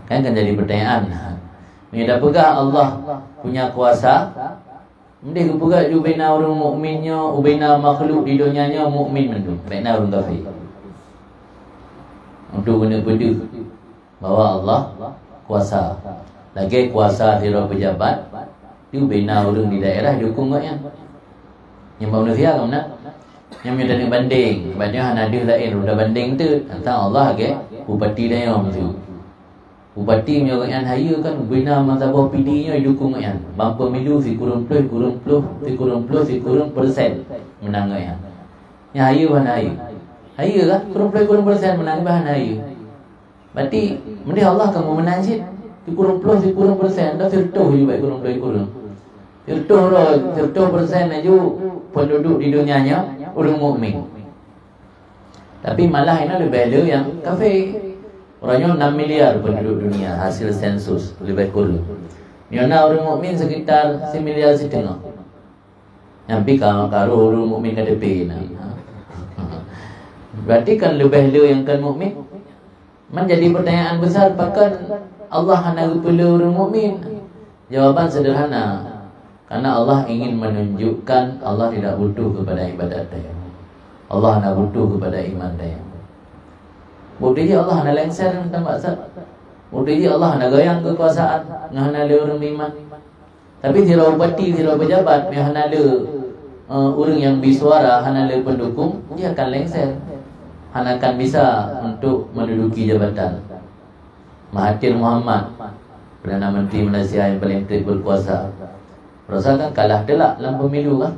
Kan, kan jadi pertanyaan. Meunyoe tapeugah Allah punya kuasa, mendeh geupeugah ubena ureuëng mukmin nyoe, ubena makhluk di donya nyoe mukmin mandum, bèk na ureuëng kafé. Untuk geuneuk peudeuh bahwa Allah kuasa. Lagée kuasa sidroe pejabat, ubena ureuëng di daerah dukung gobnyan. Nyang bak manusia ka meunan. Nyang meunyoe taneuk bandeng, sebab nyoe hana deuh laén, udah bandeng teuk. Tentang Allah lagée bupati dayong tu. Bupati meunyoe gobnyan hayeue kan, ubena meusaboh pidi nyoe dukung gobnyan. Bang pemilu sikureueng ploh, sikureueng ploh, sikureueng ploh, sikureueng persen meunang gobnyan. Nyang hayeue hana hayeue. Hayeue kan? Kureueng ploh, sikureueng persen meunang, bah hana hayeue. Berarti, mendeh Allah ka meumeunan cit, sikureueng ploh, sikureueng persen, dah sireutoh ju bak kureueng ploh, sikureueng. Sireutoh droe, sireutoh persen laju penduduk di donya nyoe ureuëng mukmin. Tapi malah inoe leubeh le nyang kafé. Uroe nyoe enam miliar penduduk dunia hasil sensus, leubeh kureueng. Nyoe na ureuëng mukmin sekitar similiar siteungoh. Nyang pi ka, ka roh ureuëng mukmin ka teupie na. Berarti kan leubeh le nyang kon mukmin? Menjadi pertanyaan besar, pakon Allah hana geupeule ureuëng mukmin? Jawaban sederhana, karena Allah ingin menunjukkan Allah tidak butuh kepada ibadat tanyoe. Allah hana butuh kepada iman tanyoe. Bukti jih Allah hana lengser ngon tambak zat. Bukti jih Allah hana goyang kekuasaan ngon hana le ureuëng beriman. Tapi sidroe bupati, sidroe pejabat, meunyoe hana le, eh, ureuëng nyang bri suara, hana le pendukung, dia akan lengser. Hana akan bisa untuk menduduki jabatan. Mahathir Muhammad, Perdana Menteri Malaysia yang paling treb berkuasa, rasa kan kalah telak lam pemilu kan.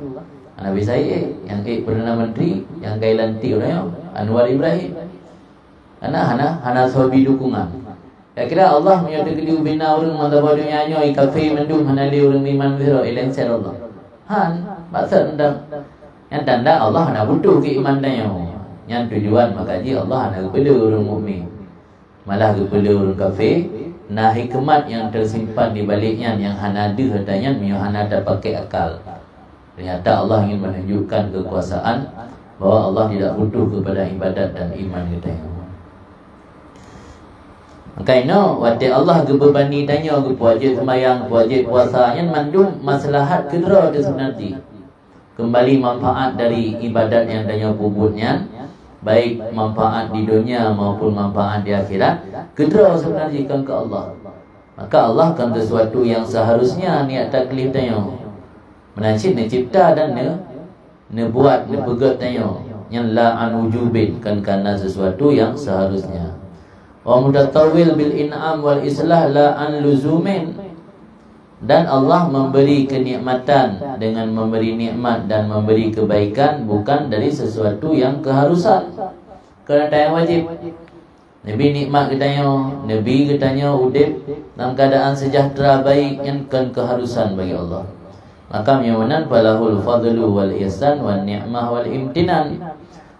Hana bisa ék, nyang ék Perdana Menteri, nyang ka lantik uroe nyoe, Anwar Ibrahim. Karena hana, hana soe bri dukungan. Kira-kira Allah meunyoe teukeudi ubina ureuëng mantong donya nyoe, i kafé mandum hana lé ureuëng iman sidroe, ileng set Allah. Han, baset endang. Nyang tanda Allah hana butuh keu iman tanyoe. Nyan tujuan maka jih Allah hana geupeulé ureuëng mukmin. Malah geupeulé ureuëng kafé, na hikmat nyang teusimpan di balek nyan nyang hana deuh ata nyan meunyoe hana tapaké akal. Ternyata Allah ingin menunjukkan kekuasaan bahwa Allah tidak butuh kepada ibadat dan iman geutanyoe. Maka inoe watée Allah geubeubani tanyoe geupeuwajéb seumayang, geupeuwajéb puasa, nyan mandum maslahat keudroe teuh sebenarjih. Keumbali manfaat dari ibadat nyang tanyoe peubuet nyan, baik manfaat di donya maupun manfaat di akhirat, keudroe sebenarjih kon keu Allah. Maka Allah kon sesuatu yang seharusnya niat taklif tanyoe. Meunan cit neucipta dan ne, neubuat, neupeugét tanyoe. Nyan la an wujubin, kon karena sesuatu yang seharusnya. Wa mutatawil bil in'am wal islah la an luzumin. Dan Allah memberi kenikmatan dengan memberi nikmat dan memberi kebaikan bukan dari sesuatu yang keharusan. Kerana yang wajib. Neubi nikmat geutanyoe, neubi geutanyoe udeb dalam keadaan sejahtera baik, nyan kon keharusan bagi Allah. Maka meunyoe meunan, falahul fadlu wal ihsan wan ni'mah wal imtinan.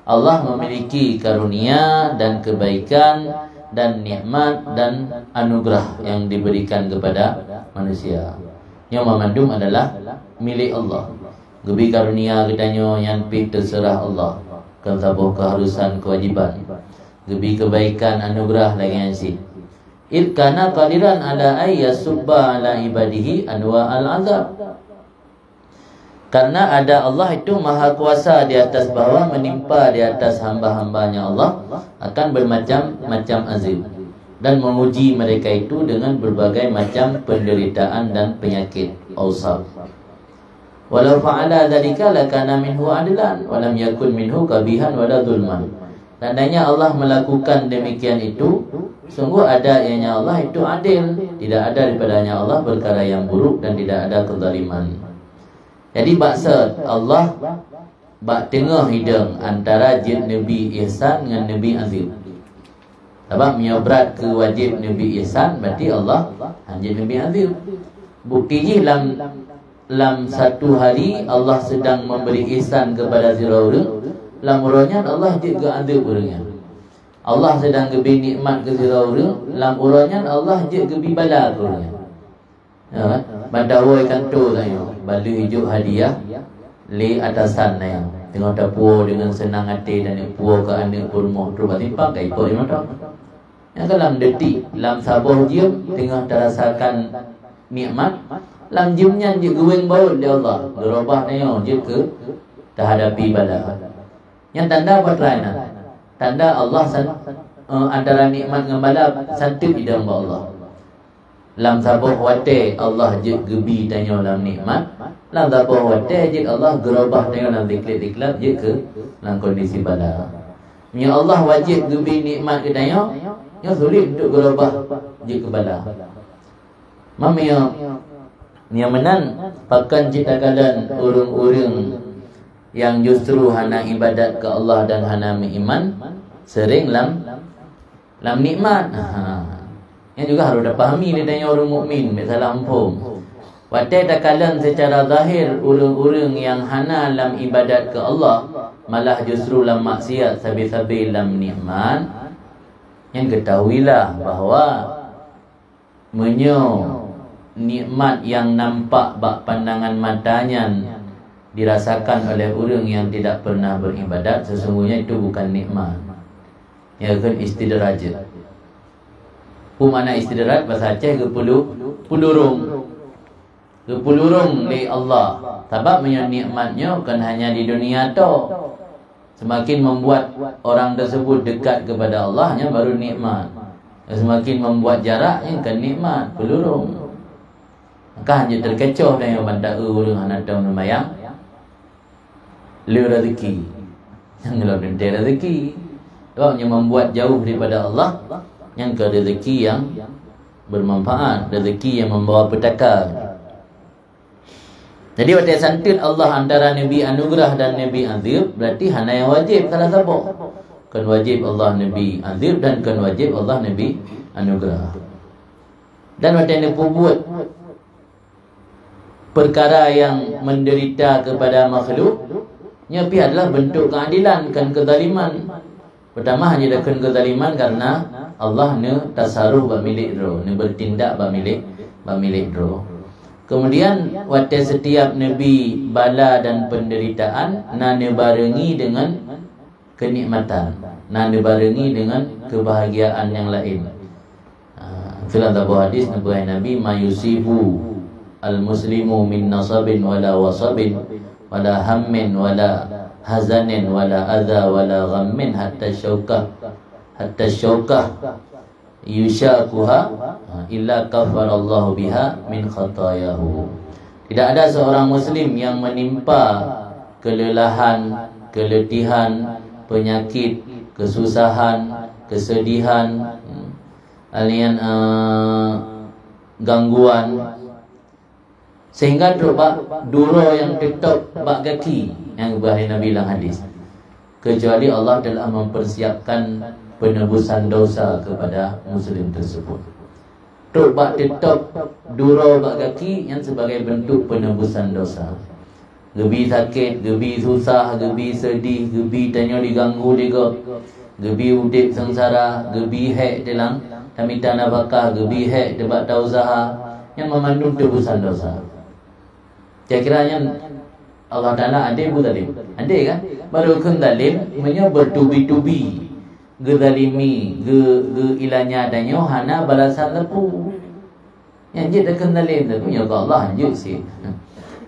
Allah memiliki karunia dan kebaikan dan nikmat dan anugerah yang diberikan kepada manusia. Nyoe mandum adalah milik Allah. Geubi karunia geutanyoe nyan pih terserah Allah, kon saboh keharusan kewajiban. Geubi kebaikan anugerah lagée nyan cit. Id kana qadiran ala ay yasubba ala ibadihi anwa al azab. Karena ada Allah itu maha kuasa di atas bahwa menimpa di atas hamba-hambanya Allah akan bermacam-macam azab dan menguji mereka itu dengan berbagai macam penderitaan dan penyakit, ausab. Walau fa'ala dzalika lakana minhu adlan wa lam yakun minhu qabihan wala zulman. Seandainya Allah melakukan demikian itu, sungguh ada ianya Allah itu adil, tidak ada daripadanya Allah perkara yang buruk dan tidak ada kezaliman. Jadi bak sot Allah bak teungoh idong antara jeuet neubi ihsan ngon neubi azab. Sabab meunyoe brat keu wajéb neubi ihsan, berarti Allah hanjeuet neubi azab. Bukti jih lam lam satu hari Allah sedang memberi ihsan kepada sidroe ureuëng, lam uroe nyan Allah jeuet geuazab ureuëng nyan. Allah sedang geubi nikmat keu sidroe ureuëng, lam uroe nyan Allah jeuet geubi bala keu ureuëng nyan. Ya, kan? Ban tawoe kantô tanyoe, ban lheueh jok hadiah lé atasan tanyoe. Teungoh tapuwoe deungon seunang até dan puwoe keu aneuëk peurumoh trok bak simpang ka ipok limong thon. Nyang ka lam detik, lam saboh jeuem teungoh tarasakan nikmat, lam jeuem nyan jeuet geuwéng baôt lé Allah, geurobah tanyoe jeuet keu tahadapi bala. Nyan tanda apa teurai na? Tanda Allah san, eh, antara nikmat ngon bala santeuet idong bak Allah. Lam saboh watée Allah jeuet geubi tanyoe lam nikmat, lam saboh watée jeuet Allah geurobah tanyoe lam diklat-diklat jeuet keu lam kondisi bala. Meunyoe Allah wajéb geubi nikmat keu tanyoe, nyoe sulet untuk geurobah jeuet keu bala. Meunyoe, meunyoe meunan, pakon cit takalon ureuëng-ureuëng nyang justru hana ibadat keu Allah dan hana meuiman, seuréng lam lam nikmat. Ha. Nyan juga harôh tapahami lé tanyoe ureuëng mukmin, bék salah muphom. Watée takalon seucara zahir ureuëng-ureuëng nyang hana lam ibadat keu Allah, malah justru lam maksiat sabe-sabe lam nikmat, nyan ketahuilah bahwa meunyoe nikmat nyang nampak bak pandangan mata nyan dirasakan oleh ureuëng nyang tidak pernah beribadat, sesungguhnya itu bukan nikmat. Nyan kheun istidraj. Peue makna istidraj? Bahasa Aceh geupulu-, pulurung. Geupulurung lé Allah. Sabab meunyoe nikmat nyoe kon hanya di dunia tok. Semakin membuat orang tersebut dekat kepada Allah, nyan baru nikmat. Semakin membuat jarak, nyan kon nikmat, pulurung. Maka hana teukecoh tanyoe ban taeu ureuëng hana teueng seumayang. Le rezeki. Nyang lom teuntée rezeki. Sebab nyang membuat jauh daripada Allah, nyan kon rezeki yang bermanfaat, rezeki yang membawa petaka. Jadi watée santeuet Allah antara neubi anugeurah dan neubi azab, berarti hana nyang wajéb salah saboh. Kon wajéb Allah neubi azab dan kon wajéb Allah neubi anugerah. Dan watée neupeubuet peukara nyang menderita kepada makhluk, nyoe pih adalah bentuk keadilan, kon kezaliman. Peutama, hana takheun kezaliman karena Allah neutasaruf bak milék droe, neubeurtindak bak milék, bak milék droe. Kemudian, watée setiap neubi bala dan penderitaan, na neubarengi dengan kenikmatan, na neubarengi dengan kebahagiaan nyang laén. Ah, dalam saboh hadis neupeugah Nabi, "Ma yusibu al-muslimu min nasabin wala wasabin, wala hammin wala hazanin wala adza wala ghammin hatta syaukah, hatta syaukah yusyakuha, illa kaffarallahu biha min khatayahu." Tidak ada seorang muslim yang menimpa kelelahan, keletihan, penyakit, kesusahan, kesedihan, alian, eh, gangguan, sehingga trok bak duroe nyang teutôb bak gaki, nyang geupeugah lé Nabi lam hadis, kecuali Allah telah mempersiapkan penebusan dosa kepada muslim tersebut. Trok bak teutôb duroe bak gaki nyan sebagai bentuk penebusan dosa. Geubi sakét, geubi susah, geubi seudih, geubi tanyoe diganggu lé gob, geubi udeb seungsara, geubi hék teulang, tamita nafakah, geubi hék teubak tausaha, nyan meumandum teubusan dosa. Kira-kira nyan Allah Taala adé bu zalim? Adé kan? Baru kheun zalim meunyoe bertubi-tubi geuzalimi, geu-, geuilanya tanyoe hana balasan leupeu. Nyang jeuet takheun zalim, tapi nyoe keu Allah jeuet sit.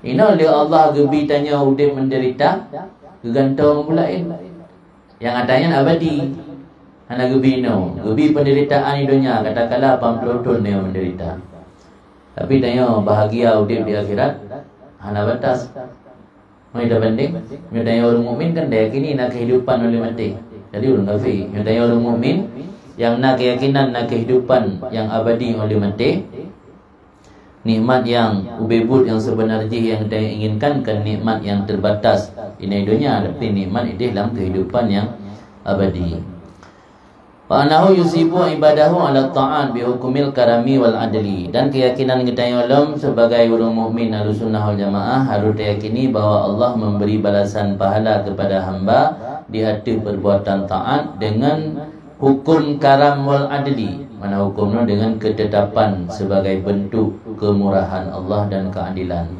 Inoe lé Allah geubi tanyoe udeb menderita, geugantoe ngon laén. Nyang ata nyan abadi. Hana geubi inoe, geubi penderitaan di donya, katakanlah lapan puluh thon nyoe menderita. Tapi tanyoe bahagia udeb di akhirat hana batas. Meunyoe tabandeng, meunyoe tanyoe ureuëng mukmin kan tayakini na kehidupan oleh maté. Jadi ureuëng kafé, meunyoe tanyoe ureuëng mukmin nyang na keyakinan na kehidupan nyang abadi oleh maté, nikmat nyang ubé buet nyang seubeuna jih nyang tanyoe inginkan kon nikmat nyang terbatas inai donya, tapi nikmat ideh lam kehidupan nyang abadi. Fa annahu yusibu ibadahu ala ta'at bi hukmil karami wal adli. Dan keyakinan geutanyoe lom sebagai ureuëng mukmin Ahlussunnah wal Jamaah harus tayakini bahwa Allah memberi balasan pahala kepada hamba di ateueh perbuatan taat dengan hukum karam wal adli. Mana hukum nyoe? Dengan ketetapan sebagai bentuk kemurahan Allah dan keadilan.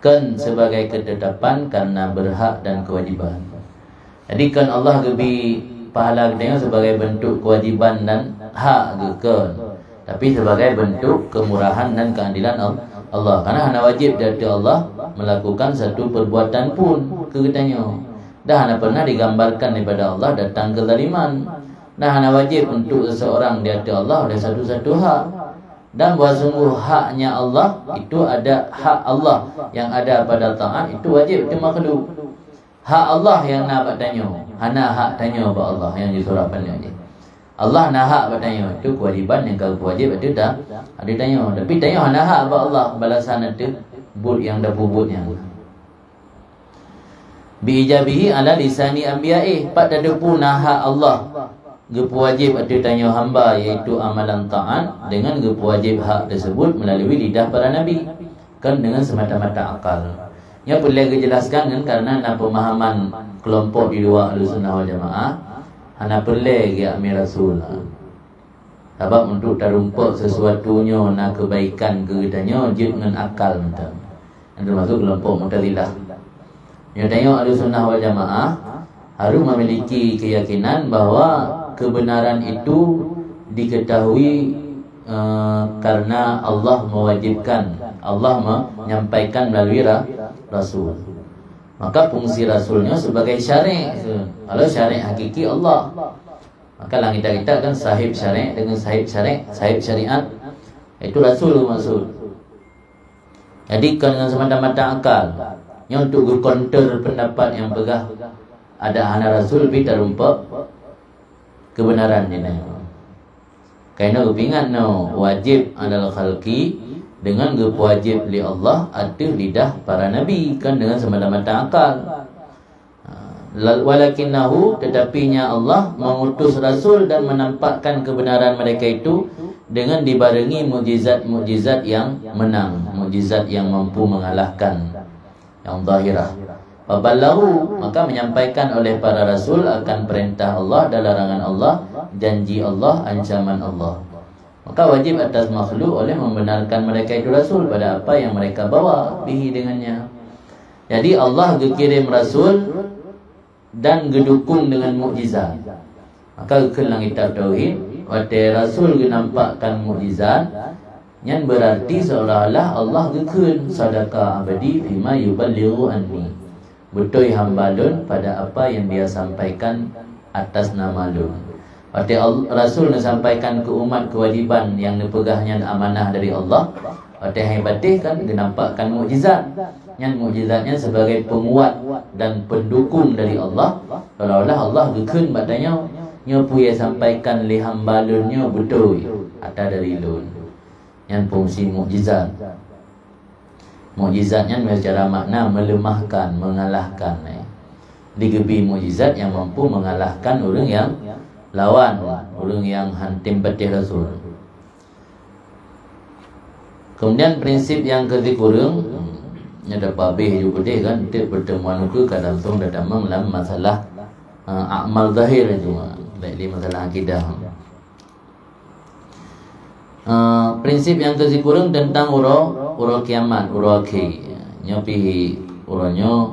Kon sebagai ketetapan karena berhak dan kewajiban. Jadi kon Allah geubi pahala geutanyoe sebagai bentuk kewajiban dan hak geuh kon, tapi sebagai bentuk kemurahan dan keadilan Al-, Allah. Karena hana wajib di ateueh Allah melakukan satu perbuatan pun keu geutanyoe. Dan hana pernah digambarkan daripada Allah datang kezaliman. Dan hana wajib untuk seseorang di ateueh Allah oleh satu-satu hak. Dan bahwa sungguh haknya Allah, itu ada hak Allah yang ada pada taat, itu wajib di makhluk. Hak Allah nyang na bak tanyoe, hana hak tanyoe bak Allah nyang di surah pandang jih. Allah na hak bak tanyoe, itu kewajiban nyang ka geuwajib ateueh ta-, ateueh tanyoe. Tapi tanyoe hana hak bak Allah balasan ateueh buet nyang tapeubuet nyan. Bi ijabihi ala lisani anbiyaih, pat tateupeue na hak Allah geupeuwajib ateueh tanyoe hamba, yaitu amalan taat, dengan geupeuwajib hak tersebut melalui lidah para nabi, kon dengan semata-mata akal. Nyoe peureulée geujelaskan kan, karena na pemahaman kelompok di luwa Ahlussunnah wal Jamaah, hana peureulée geujak amé rasul. Sabab untuk tarumpok sesuatu nyoe na kebaikan keu geutanyoe jeuet ngon akal mantong. Nyan teumasuk kelompok Mu'tazilah. Nyoe tanyoe Ahlussunnah wal Jamaah harus memiliki keyakinan bahwa kebenaran itu diketahui, eh, karena Allah mewajibkan, Allah menyampaikan melalui ra-, rasul. Maka fungsi rasulnya sebagai syarek. Kalau syarek hakiki Allah, maka lam kitab-kitab kan sahib syarek dengan sahib syarek, sahib syariat, itu rasul maksud. Jadi kon dengan semata-mata akal. Nyoe untuk geukonter pendapat nyang peugah ada hana rasul pih tarumpok kebenaran jih nyan. Kaina geupeuingat nyoe wajib alal khalqi dengan geupeuwajib lé Allah ateueh lidah para nabi, kon dengan semata-mata akal. Ha, Lal-, walakinnahu, tetapinya Allah mengutus rasul dan menampakkan kebenaran mereka itu dengan dibarengi mukjizat-mukjizat yang menang, mukjizat yang mampu mengalahkan, yang zahirah. Fabalaghu, maka menyampaikan oleh para rasul akan perintah Allah dan larangan Allah, janji Allah, ancaman Allah. Maka wajib atas makhluk oleh membenarkan mereka itu rasul pada apa yang mereka bawa bihi dengannya. Jadi Allah geukirim rasul dan geudukong deungon mukjizat. Maka geukheun lam kitab tauhid, watée rasul geunampakkan mukjizat, nyan beurarti seolah-olah Allah geukheun, "Sadaqa abdi fima yuballighu anni." Beutôi hamba lôn pada apa yang dia sampaikan atas nama lôn. Watée Al-, rasul neusampaikan keu umat kewajiban nyang neupeugah nyan amanah dari Allah, watée hai bateh kan geunampakkan mukjizat. Nyan mukjizat nyan sebagai penguat dan pendukung dari Allah, seolah-olah Allah geukheun bak tanyoe, "Nyoe peue nyang sampaikan lé hamba lôn nyoe beutôi ata dari lôn." Nyan fungsi mukjizat. Mukjizat nyan secara makna melemahkan, mengalahkan, eh. Digeubri mukjizat nyang mampu mengalahkan ureuëng nyang lawan, ureuëng nyang han tem bateh rasul. Kemudian prinsip nyang keu sikureueng, hmm, nyoe dah babeh ju beudeh kan, tiep pertemuan ukeue ka langsung tatamong lam masalah, eh, amal zahir itu, baik di masalah akidah. Eh, prinsip nyang keu sikureueng teuntang uroe, uroe kiamat, uroe akhé. Nyoe pih uroe nyoe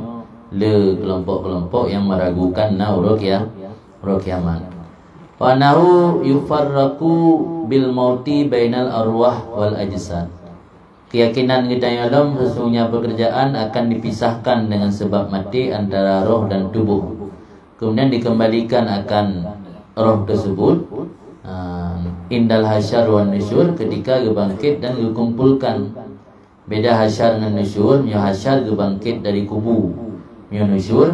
le keulompok-keulompok nyang meragukan na uroe kia-, uroe kiamat. Wa annahu yufarraqu bil mauti bainal arwah wal ajsad. Keyakinan geutanyoe lom sesungguhnya pekerjaan akan dipisahkan dengan sebab mati antara roh dan tubuh. Kemudian dikembalikan akan roh tersebut, ah, indal hasyar wan nusyur, ketika geubangkit dan geukumpulkan. Beda hasyar ngon nusyur, meunyoe hasyar geubangkit dari kubu. Meunyoe nusyur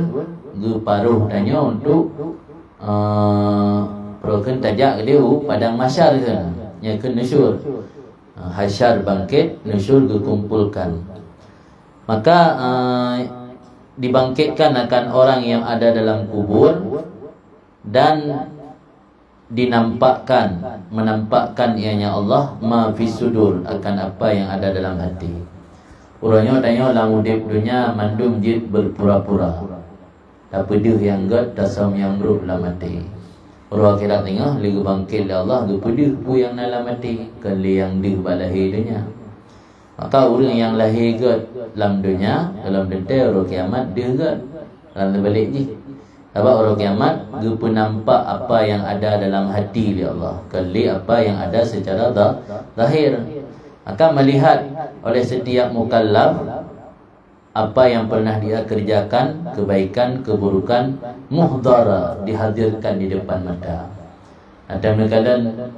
geuparoh tanyoe untuk, ah, peurokon tajak keudeh u padang mahsyar keuh, nyan keuh nusyur. Ah, hasyar bangkit, nusyur geukumpulkan. Maka, ah, dibangkitkan akan orang yang ada dalam kubur dan dinampakkan, menampakkan ianya Allah ma fis sudur, akan apa yang ada dalam hati. Uroe nyoe tanyoe lam udeb donya mandum jeuet beupura-pura. Tapeudeuh nyang gét, tasöm nyang brok lam até. Uroe akhirat teungoh lé geubangkét lé Allah geupeudeuh peue nyang na lam até, kon lé nyang deuh bak lahé donya. Maka ureuëng nyang lahé gét lam donya, dalam teuntée uroe kiamat deuh gét. Lam teubalék jih, sabab uroe kiamat geupeunampak apa nyang ada dalam hati lé Allah, kon lé apa nyang ada seucara za-, zahir. Maka meulihat oleh setiap mukallaf apa yang pernah dia kerjakan, kebaikan, keburukan, muhdara, dihadirkan di depan mata. Atau meukalon,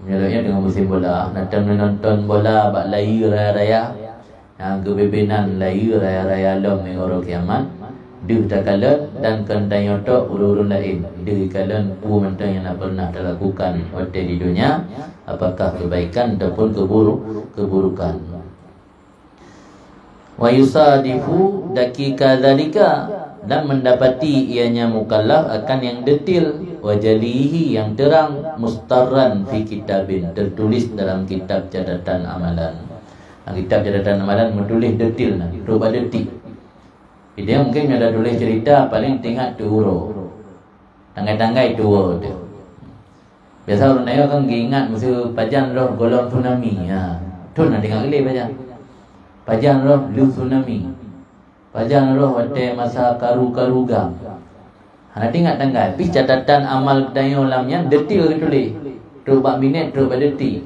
meunyoe deungon musim bola, na tom neunonton bola bak layu raya-raya, nyang geubibinan layu raya-raya lom ngon uroe kiamat, deuh takalon dan kon tanyoe tok ureuëng-ureuëng laén, deuh ikalon peue mantong nyang na pernah talakukan watée di donya, apakah kebaikan ataupun keburu-, keburukan. Wa yusadifu daqiqa dzalika, dan mendapati ianya mukallaf akan yang detil, wa jalihi, yang terang, mustarran fi kitabin, tertulis dalam kitab catatan amalan. Dalam kitab catatan amalan meutuléh detil na, trok bak detik. Jadi mungkin nyang tuléh cerita paling teuingat tuwoe. Tanggai-tanggai tuwoe teuh. Biasa ureuëng Melayu kan geuingat meuseu pajan roh gohlom tsunami. Ha. Thon na teuingat lé pajan. Pajan roh lheueh tsunami. Pajan roh watée masa karu-karu gam. Hana teuingat tanggai. Pih catatan amal geutanyoe lam nyan detil geutuléh. Trok bak minét, trok bak detik.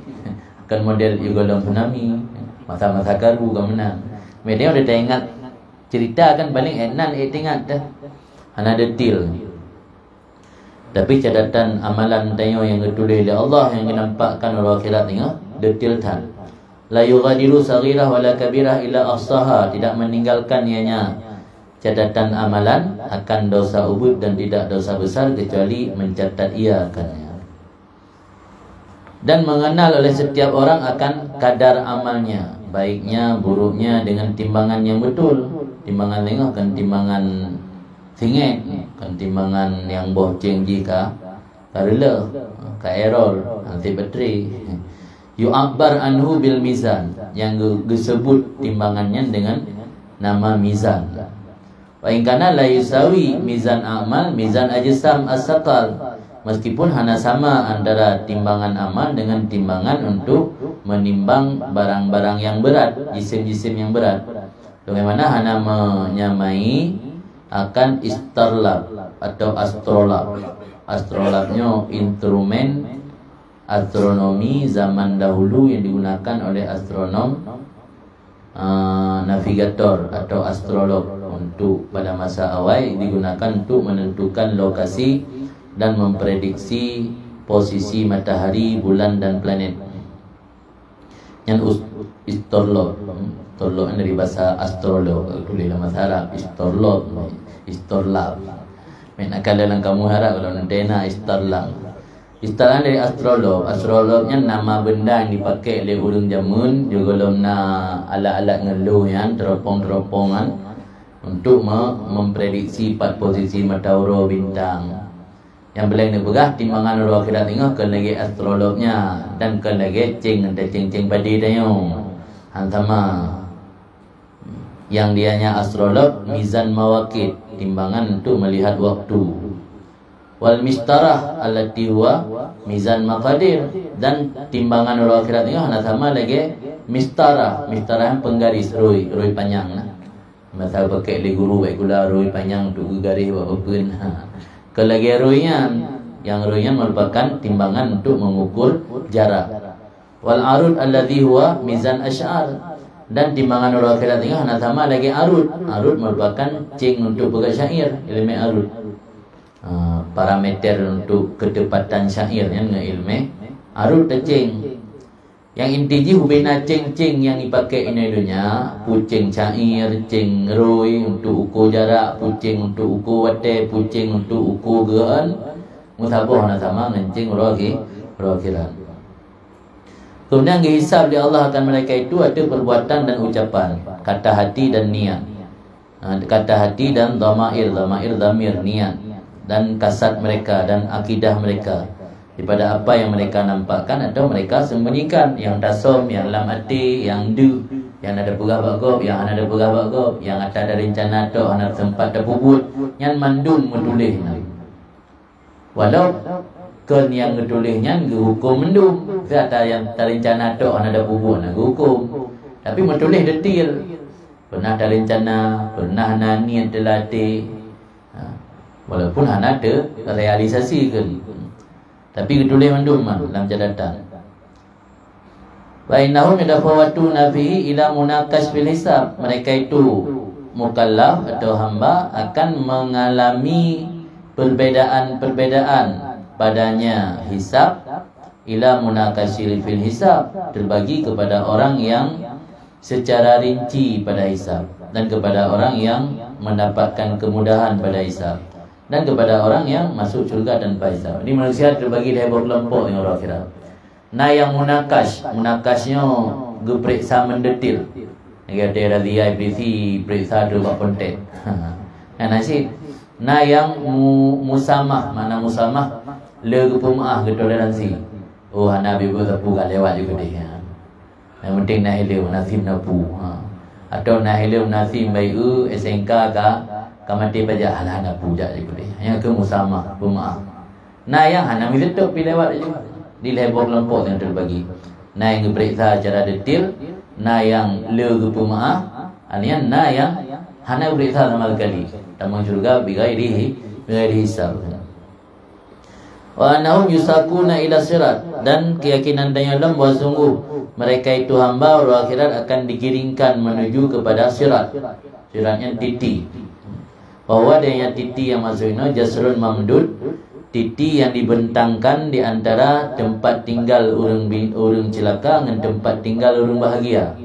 Kan model yue gohlom tsunami. Masa-masa karu gam meunan. Meunyoe teuingat cerita kan paling ék nan ék teuingat dah. Hana detil. Tapi catatan amalan tanyoe nyang geutuléh lé Allah nyang geunampakkan uroe akhirat nyoe detil that. La yughadiru saghirah wala kabirah illa ahsaha, tidak meninggalkan ianya catatan amalan akan dosa ubit dan tidak dosa besar kecuali mencatat ia akannya. Dan mengenal oleh setiap orang akan kadar amalnya, baiknya, buruknya, dengan timbangan yang betul. Timbangan tengok kan timbangan Singet, kan timbangan nyang boh céng jih ka, ka reuloh, ka error, anti baterai. Yu'abbar anhu bil mizan, nyang geu-, geuseubut timbangan nyan deungon nama mizan. Wa in kana la yusawi mizan a'mal mizan ajsam as-saqal. Meskipun hana sama antara timbangan amal dengan timbangan untuk menimbang barang-barang yang berat, jisim-jisim yang berat. Sebagaimana hana menyamai akan istarlab atau astrolab. Astrolab nyoe instrumen astronomi zaman dahulu yang digunakan oleh astronom, eh, navigator atau astrolog untuk pada masa awai digunakan untuk menentukan lokasi dan memprediksi posisi matahari, bulan dan planet. Nyan us-, istorlog. Istorlog nyan dari bahasa astrolog, tulis dalam bahasa Arab, istorlog, istorlab. Meunan kala lam kamus Arab kalau nanti na istorlab. Istorlab dari astrolog. Astrolog nyan nama benda yang dipakai oleh ureuëng jameun, sigohlom na alat-alat ngeulhôh nyan, teropong-teropongan untuk me-, memprediksi pat posisi mata uroe bintang. Nyang peureulée neupeugah timbangan uroe akhirat ingoh kon lagée astrolog nyan dan kon lagée céng ngon tacéng-céng padé tanyoe. Han sama. Yang dianya astrolog mizan mawakit, timbangan untuk melihat waktu. Wal mistarah allati huwa mizan maqadir, dan timbangan uroe akhirat ingoh hana sama lagée mistarah. Mistarah penggaris rui, rui panyang nah. Masa pakai lé guru baik kula rui panyang untuk geugaréh bak papeuen. Ha. Kon lagée rui nyan, yang rui nyan merupakan timbangan untuk mengukur jarak. Wal arud alladzi huwa mizan asy'ar. Dan timbangan uroe akhirat ingoh hana sama lagée arud. Arud merupakan céng untuk peugét syair, ilmu arud. Ha, parameter untuk ketepatan syair nyan ngon ilmu arud tacéng. Nyang inti jih ubena céng-céng nyang ipakai inong donya, pucéng cair, céng rui untuk ukur jarak, pucéng untuk ukur watée, pucéng untuk ukur geuon, meusaboh na sama ngon céng uroe akhi-, uroe akhirat. Kemudian geuhisab lé Allah akan mereka itu ateueh perbuatan dan ucapan, kata hati dan niat. Ha, kata hati dan dhamair, dhamair dhamir, niat dan kasad mereka dan akidah mereka daripada apa yang mereka nampakkan atau mereka sembunyikan, yang tasöm, yang lam até, yang deuh, yang na tapeugah bak gob, yang hana tapeugah bak gob, yang ata tarencana tok hana sempat tapeubuet, nyan mandum meutuléh na. Walau kon nyang geutuléh nyan geuhuköm mandum, ata nyang tarencana tok hana tapeubuet na geuhuköm. Tapi meutuléh detail. Pernah tarencana, pernah na niet dalam até. Ha, walaupun hana teurealisasi kan. Tapi geutuléh mandum man lam catatan. Fa innahum yatafawatuna fihi ila munakash fil hisab. Mereka itu mukallaf atau hamba akan mengalami perbedaan-perbedaan padanya hisab, ila munakash fil hisab, terbagi kepada orang yang secara rinci pada hisab dan kepada orang yang mendapatkan kemudahan pada hisab dan kepada orang yang masuk syurga tanpa hisab. Jadi manusia terbagi dalam dua kelompok yang orang kira. Na nyang munakash, munakash nyoe geupeuriksa mendetil. Lagée ada razia polisi peuriksa tu bak kontek. Nah, nasib. Na nyang mu-, musamah, makna musamah le geupeumeu'ah, geutoleransi. Oh, hana beuet sapu ka lewat juga deh. Ha. Yang penting na heleu nasib na pu. Ha. Atau na heleu nasib baik, eh, S N K ka, ka maté pajak, alah na pu jak juga deh. Nyang keu musamah, peumeu'ah. Na nyang hana meuseutôt pi lewat laju. Di lhée boh kelompok nyang teubagi. Na nyang geupeuriksa secara detil, na nyang le geupeumeu'ah, aneuk na nyang hana geupeuriksa sama sekali. Tamong syurga bighairi, bighairi hisab. Wa annahum yusaquna ila sirat, dan keyakinan tanyoe lom bahwa sungguh mereka itu hamba uroe akhirat akan digiringkan menuju kepada sirat. Sirat nyan titi. Bahwa adanya titi nyang maksud inoe jasrun mamdud, titi nyang dibentangkan di antara tempat tinggal ureuëng bi-, ureuëng cilaka ngon tempat tinggal ureuëng bahagia.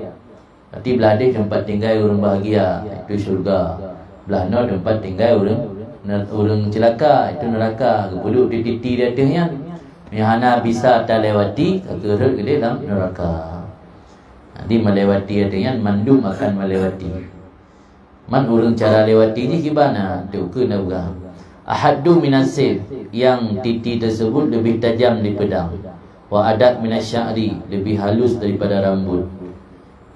Berarti blah deh tempat tinggal ureuëng bahagia, itu syurga. Blah noe tempat tinggal ureuëng ner-, ureuëng cilaka, itu neraka. Geupeuduek di titi di ateueh nyan. Nyang hana bisa talewati, ka keurot keudeh lam neraka. Jadi melewati ateueh nyan mandum akan melewati. Man ureuëng cara lewati jih kiban na, teukeue na peugah. Ahaddu minas saif, yang titi tersebut lebih tajam dari pedang. Wa adaq minas sya'ri, lebih halus daripada rambut.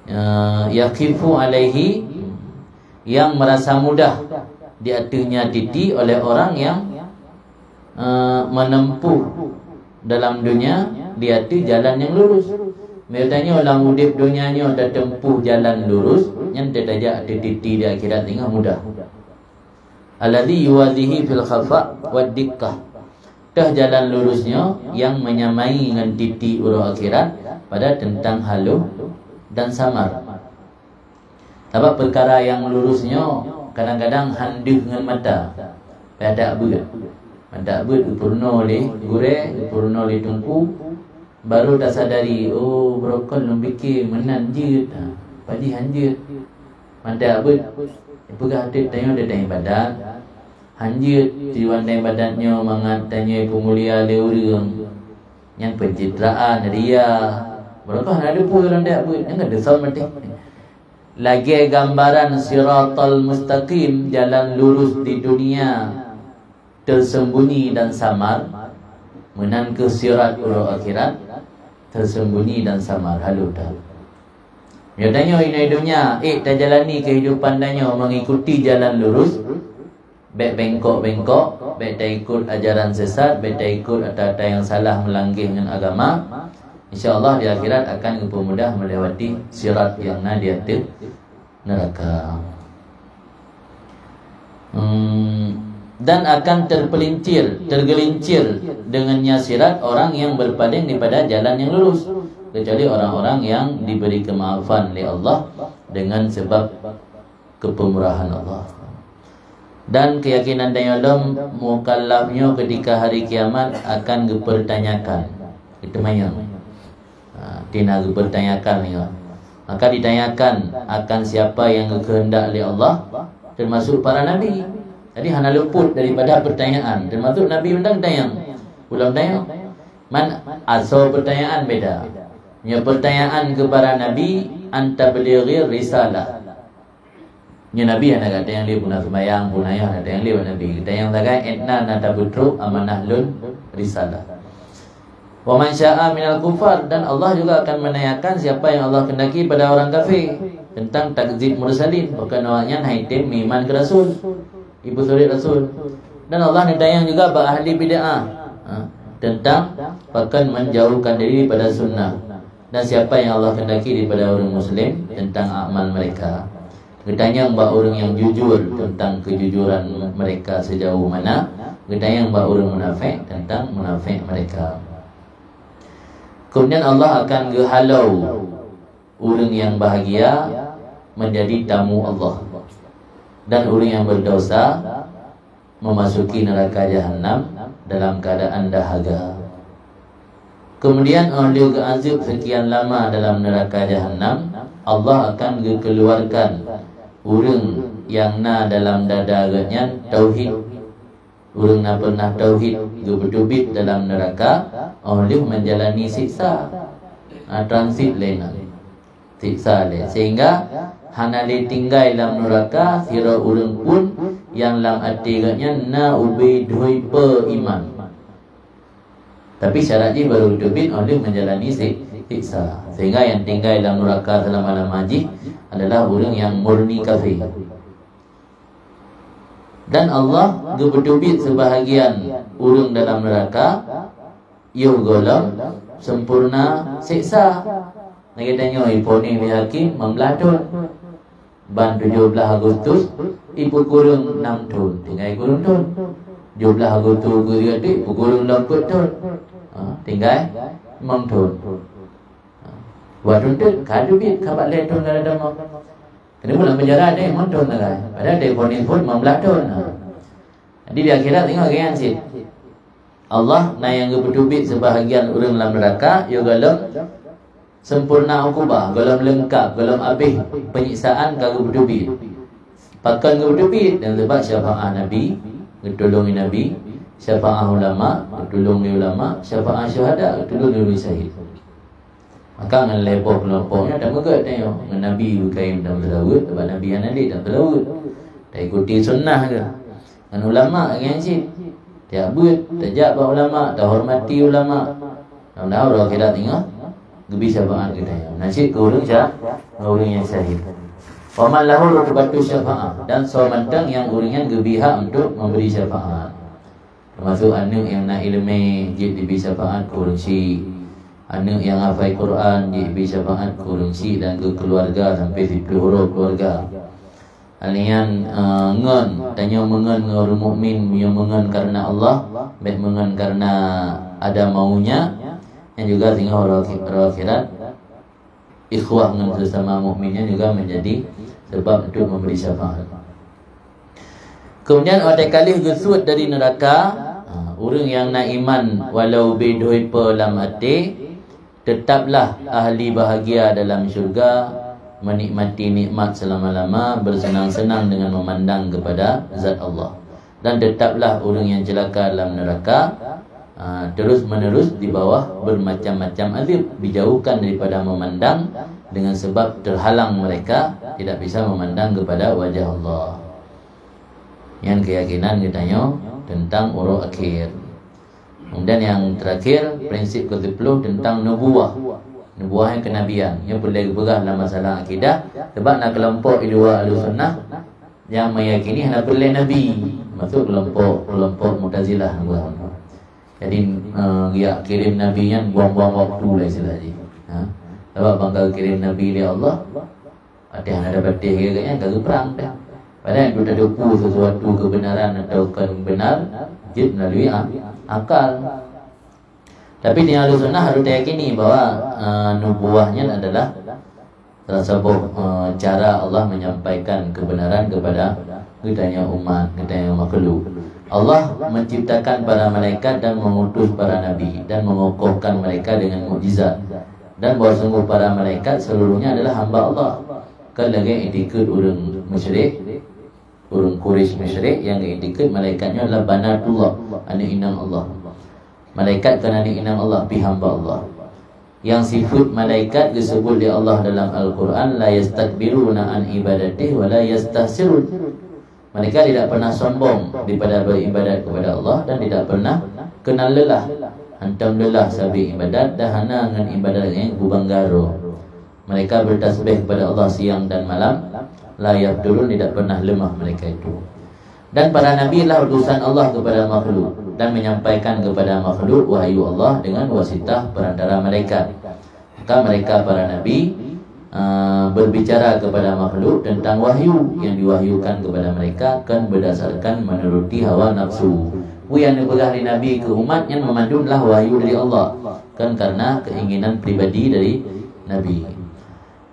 Eh, yaqifu alaihi, yang merasa mudah di ateueh nyan titi oleh orang yang, eh, menempuh dalam dunia di ateueh jalan yang lurus. Meutanyoe lam udeb dunia nyoe tatempuh jalan lurus, nyan tajak ateueh titi di akhirat singoh mudah. Alladzi yuwazihi fil khafa wad diqqah. Teuh jalan lurus nyoe nyang menyamai ngon titi uroe akhirat pada teuntang haloh dan samar. Sabab peukara nyang lurus nyoe kadang-kadang han deuh ngon mata. Payah dak beuet. Mata beuet geupeurunoe lé gurée, geupeurunoe lé teungku, baru tasadari, "Oh, beurokon lôn pike meunan jeuet, ha, paji han jeuet." Mata beuet, peugah teuk tanyoe dada ibadat. Han jeuet, tujuan daripada nyoe mangat tanyoe peumulia lé ureuëng. Nyang pencitraan, ria. Beurokon hana deupeu lam dayah buet, nyang ka deusau maté. Lagée gambaran siratal mustaqim, jalan lurus di dunia, tersembunyi dan samar, meunan keuh sirat uroe akhirat, tersembunyi dan samar, haloh that. Nyoe tanyoe inai donya, ék tajalani kehidupan tanyoe mengikuti jalan lurus, bék bengkok-bengkok, bék taikot ajaran sesat, bék taikot ata-ata nyang salah meulangkeh ngon agama. Insya Allah di akhirat akan geupeumudah melewati sirat nyang na di ateueh neraka. Hmm, dan akan terpelincir, tergelincir dengannya sirat orang yang berpaling daripada jalan yang lurus, kecuali orang-orang yang diberi kemaafan oleh Allah dengan sebab kepemurahan Allah. Dan keyakinan tanyoe lom mukallaf nyoe ketika hari kiamat akan geupertanyakan, geuteumanyong. Ha, tina geupertanyakan nyoe. Maka ditanyakan akan siapa yang geukehendak lé Allah, termasuk para nabi. Jadi hana luput daripada pertanyaan, termasuk nabi undang tanyong. Ulôn tanyong. Man asoe pertanyaan beda. Nyoe pertanyaan keu para nabi, an tablighi risalah. Nyoe nabi hana geutanyong lé, peue na seumayang, peue na nyoe, hana geutanyong lé bak nabi. Geutanyong sagai, "Étna na tabeutrok amanah lôn risalah." Wa man syaa minal kufar, dan Allah juga akan menanyakan siapa yang Allah kehendaki pada orang kafir tentang takzib mursalin, pakon awaknyan han item meuiman keu rasul, ipeusulet rasul. Dan Allah neutanyong juga bak ahli bid'ah, ha, tentang pakon menjauhkan diri pada sunnah. Dan siapa yang Allah kehendaki daripada ureuëng muslim tentang amal mereka. Geutanyong bak ureuëng yang jujur tentang kejujuran mereka sejauh mana, geutanyong bak ureuëng munafék tentang munafék mereka. Kemudian Allah akan geuhalo ureuëng yang bahagia menjadi tamu Allah, dan ureuëng yang berdosa memasuki neraka jahanam dalam keadaan dahaga. Kemudian, óh lheueh geuazeueb sekian lama dalam neraka jahanam, Allah akan geukeuluarkan ureuëng nyang na dalam dada geuhnyan tauhid. Ureuëng na peureunah tauhid geupeuteubiet dalam neraka óh lheueh menjalani siksa, na transit lé nyan. Siksa lé, sehingga hana lé tinggai lam nuraka sidroe ureuëng pun nyang lam até geuhnyan na ubé dhui peuiman. Tapi syarat jih baru geuteubiet óh lheueh menjalani sik-, siksa. Sehingga nyang tinggai lam nuraka seulama-lama jih adalah ureuëng nyang murni kafé. Dan Allah geupeuteubiet seubahagian ureuëng dalam nuraka, yoh gohlom sempurna siksa. Lagée tanyoe iponis lé hakém limong blaih thon. Ban tujoh blaih Agustus ipeukureueng nam thon, tinggai kureueng thon. Tujoh blaih Agustus geuyue teuk ipeukureueng lom peuet thon. Ha, tinggai limong thon. Ha, watée teuk ka teubiet ka bak lhée thon ka tamong. Keuneuk lam penjara deh limong thon lagée. Padahai teuponis phon limong blaih thon. Ha. Jadi di akhirat tengok geuyan cit. Allah na nyang geupeuteubiet seubahagian ureuëng lam neuraka, yoh gohlom sempurna ukubah, gohlom leungkap, gohlom abéh penyiksaan ka geupeuteubiet. Pakon geupeuteubiet? Dan sebab syafaat Nabi, geutulông Nabi, syafaat ulama, geutulông ulama, syafaat syuhada, geutulông syahid. Maka ngon lhèe boh keulompok nyan tameugèt tanyoe, ngon Nabi geukayém dan beuseuraweuet, sabab Nabi hana lé dan beuseuraweuet. Taikuti sunnah geuh. Ngon ulama nyan cit. Tiep beuet tajak bak ulama, tahormati ulama. Mudah-mudahan uroe akhirat ingat geubi syafaat geutanyoe. Nyan cit keu ureueng sya-, keu ureueng nyang syahid. Wa man lahu rutbatu syafa'ah, dan soe mantong nyang ureueng nyan geubi hak untuk memberi syafaat. Teumasuk aneuk nyang na ileumèe jeuet jibi syafaat keu ureueng syik. Aneuk nyang hafai Quran jeuet jibi syafaat keu ureueng syik dan keu keuluwarga sampai siploh uroe keuluwarga. Hal nyan, eh, ngon, tanyoe meungon ngon ureueng mukmin, meunyoe meungon kareuna Allah, bèk meungon kareuna ada maunya, nyan juga singoh uroe akhi-, uroe akhirat, ikhwah ngon sesama mukmin nyan juga menjadi sebab untuk memberi syafaat. Kemudian, watèe ka lheuh geusuet dari neuraka, ha, ureueng nyang na iman walau bidoi peue lam até, tetaplah ahli bahagia dalam syurga, menikmati nikmat selama-lama, bersenang-senang dengan memandang kepada zat Allah. Dan tetaplah ureueng nyang ceulaka dalam neuraka, ah, terus-menerus di bawah bermacam-macam azab, dijauhkan daripada memandang dengan sebab terhalang mereka tidak bisa memandang kepada wajah Allah. Nyan keuyakinan geutanyoe tentang uroe akhir. Kemudian nyang terakhir, prinsip keusiploh tentang nubuwah. Nubuwah nyan kenabian. Nyoe peureulèe geupeugah lam masalah akidah, sebab na keulompok di luwa Ahlussunnah nyang meyakini hana peureulèe nabi. Masuk keulompok, keulompok Mu'tazilah. Jadi, eh, geukirém nabi nyan buang-buang waktu lah istilah jih. Ha? Sabab ban ka geukirém nabi lé Allah, watèe hana dapet geuh nyan ka geuprang dah. Padahal untuk tateupeue sesuatu kebenaran atau kon benar, jeuet melalui a-, akal. Tapi di Ahlussunnah harus tayakini bahwa, eh, nubuwah nyan adalah salah saboh, eh, cara Allah menyampaikan kebenaran kepada geutanyoe umat, geutanyoe makhluk. Allah menciptakan para malaikat dan mengutus para nabi dan mengokohkan mereka dengan mukjizat. Dan bahwa sungguh para malaikat seluruhnya adalah hamba Allah. Kan lagèe itikeuet ureueng musyrik, ureueng Quraisy musyrik nyang geuitikeuet malaikat nyoe adalah banatullah, aneuk inong Allah. Malaikat kon aneuk inong Allah, pi hamba Allah. Nyang sifeut malaikat geusebut lé Allah dalam Al-Quran, "La yastakbiruna an ibadatihi wa la yastahsirun." Mereka tidak pernah sombong daripada beribadat kepada Allah dan tidak pernah kenal lelah. Hantom lelah sabe ibadat dan hana ngon ibadat nyang beubangga droe. Mereka bertasbih kepada Allah siang dan malam, la yafturun, tidak pernah lemah mereka itu. Dan para nabi adalah utusan Allah kepada makhluk dan menyampaikan kepada makhluk wahyu Allah dengan wasitah perantara malaikat. Maka mereka, para nabi, eh, berbicara kepada makhluk tentang wahyu yang diwahyukan kepada mereka, kan berdasarkan menuruti hawa nafsu. Peue nyang neupeugah lé Nabi keu umat nyan meumandum adalah wahyu dari Allah, kan karena keinginan pribadi dari Nabi.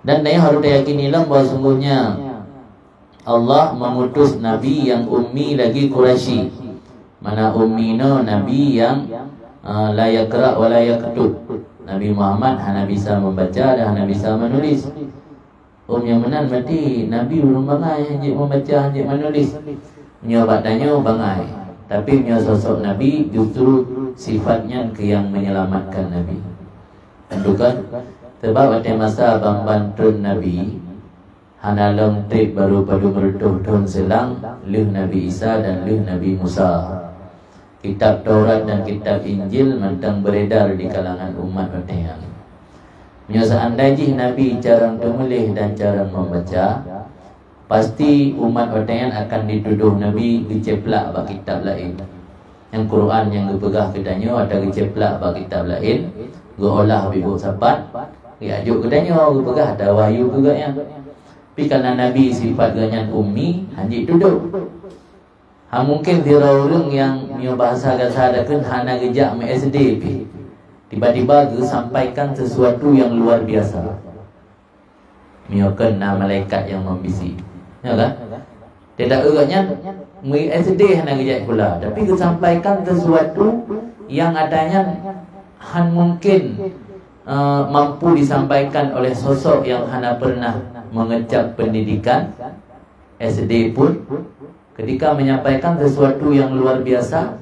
Dan tanyoe harôh tayakini lom bahwa sungguhnya Allah mengutus Nabi yang ummi lagi Quraisy. Mana ummi nyoe Nabi yang, eh, la yaqra wa la yaktub. Nabi Muhammad hana bisa membaca dan hana bisa menulis. Om nyang meunan berarti Nabi ureuëng bangai, hanjeuet membaca, hanjeuet menulis. Nyoe bak tanyoe bangai. Tapi nyoe sosok Nabi justru sifat nyan keu nyang menyelamatkan Nabi. Tentu kan? Sebab watée masa ban-ban treun Nabi, hana lom treb barô padum reutôh thon seulang lheueh Nabi Isa dan lheueh Nabi Musa. Kitab Taurat dan kitab Injil mantong beredar di kalangan umat watée nyan. Meunyoe seandai jih Nabi carông teumuléh dan carông membaca, pasti umat watée nyan akan ditudoh Nabi geuceuplak bak kitab laén. Nyang Quran nyang geupeugah geutanyoe atra geuceuplak bak kitab laén, geuolah bak buet sapat, geujok geutanyoe geupeugah atra wahyu keu gobnyan. Tapi karena Nabi sifat gobnyan ummi, hanjeuet tudoh. Ha mungken sidroe ureuëng nyang meunyoe bahasa gata takheun hana geujak meu S D pih, tiba-tiba geusampaikan sesuatu yang luar biasa. Meunyoe kheun na malaikat nyang membisi. Ya kan? Tidak ureuëng nyan meu S D hana geujak sikula, tapi geusampaikan sesuatu yang atra nyan han mungken, eh, mampu disampaikan oleh sosok yang hana pernah mengecap pendidikan S D pun, ketika menyampaikan sesuatu yang luar biasa,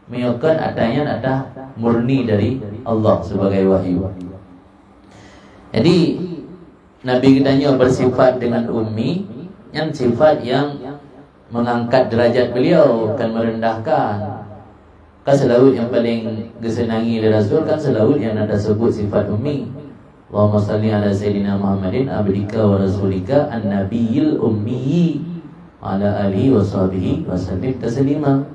meunyoe kheun atra nyan atra murni dari Allah sebagai wahyu. Jadi, Nabi geutanyoe bersifat dengan ummi, nyan sifat yang mengangkat derajat beliau, bukan merendahkan. Kan seulaweuet nyang paleng geuseunangi lé Rasul kan seulaweuet nyang na tasebut sifat ummi. Allahumma shalli ala sayyidina Muhammadin abdika wa rasulika an-nabiyil ummi wa ala alihi wa sahbihi wa sallim taslima.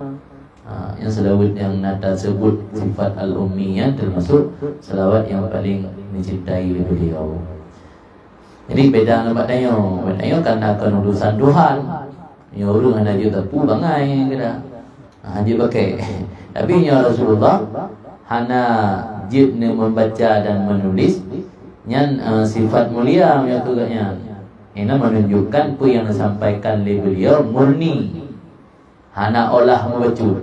Ha, nyang seulaweuet nyang na tasebut sifat al-ummi nyan teumasuk seulaweuet nyang paleng dicintai lé beliau. Jadi beda ngon bak tanyoe. Bak tanyoe kan na kon urusan Tuhan. Nyoe ureueng hana jeuet sapeue bangai keuda. Ha, jeuet pakai. Tapi nyoe Rasulullah hana jeuet neu membaca dan menulis. Nyan, eh, sifat mulia meunyoe keu gobnyan. Ina menunjukkan peue nyang disampaikan lé beliau murni. Hana olah meubacut.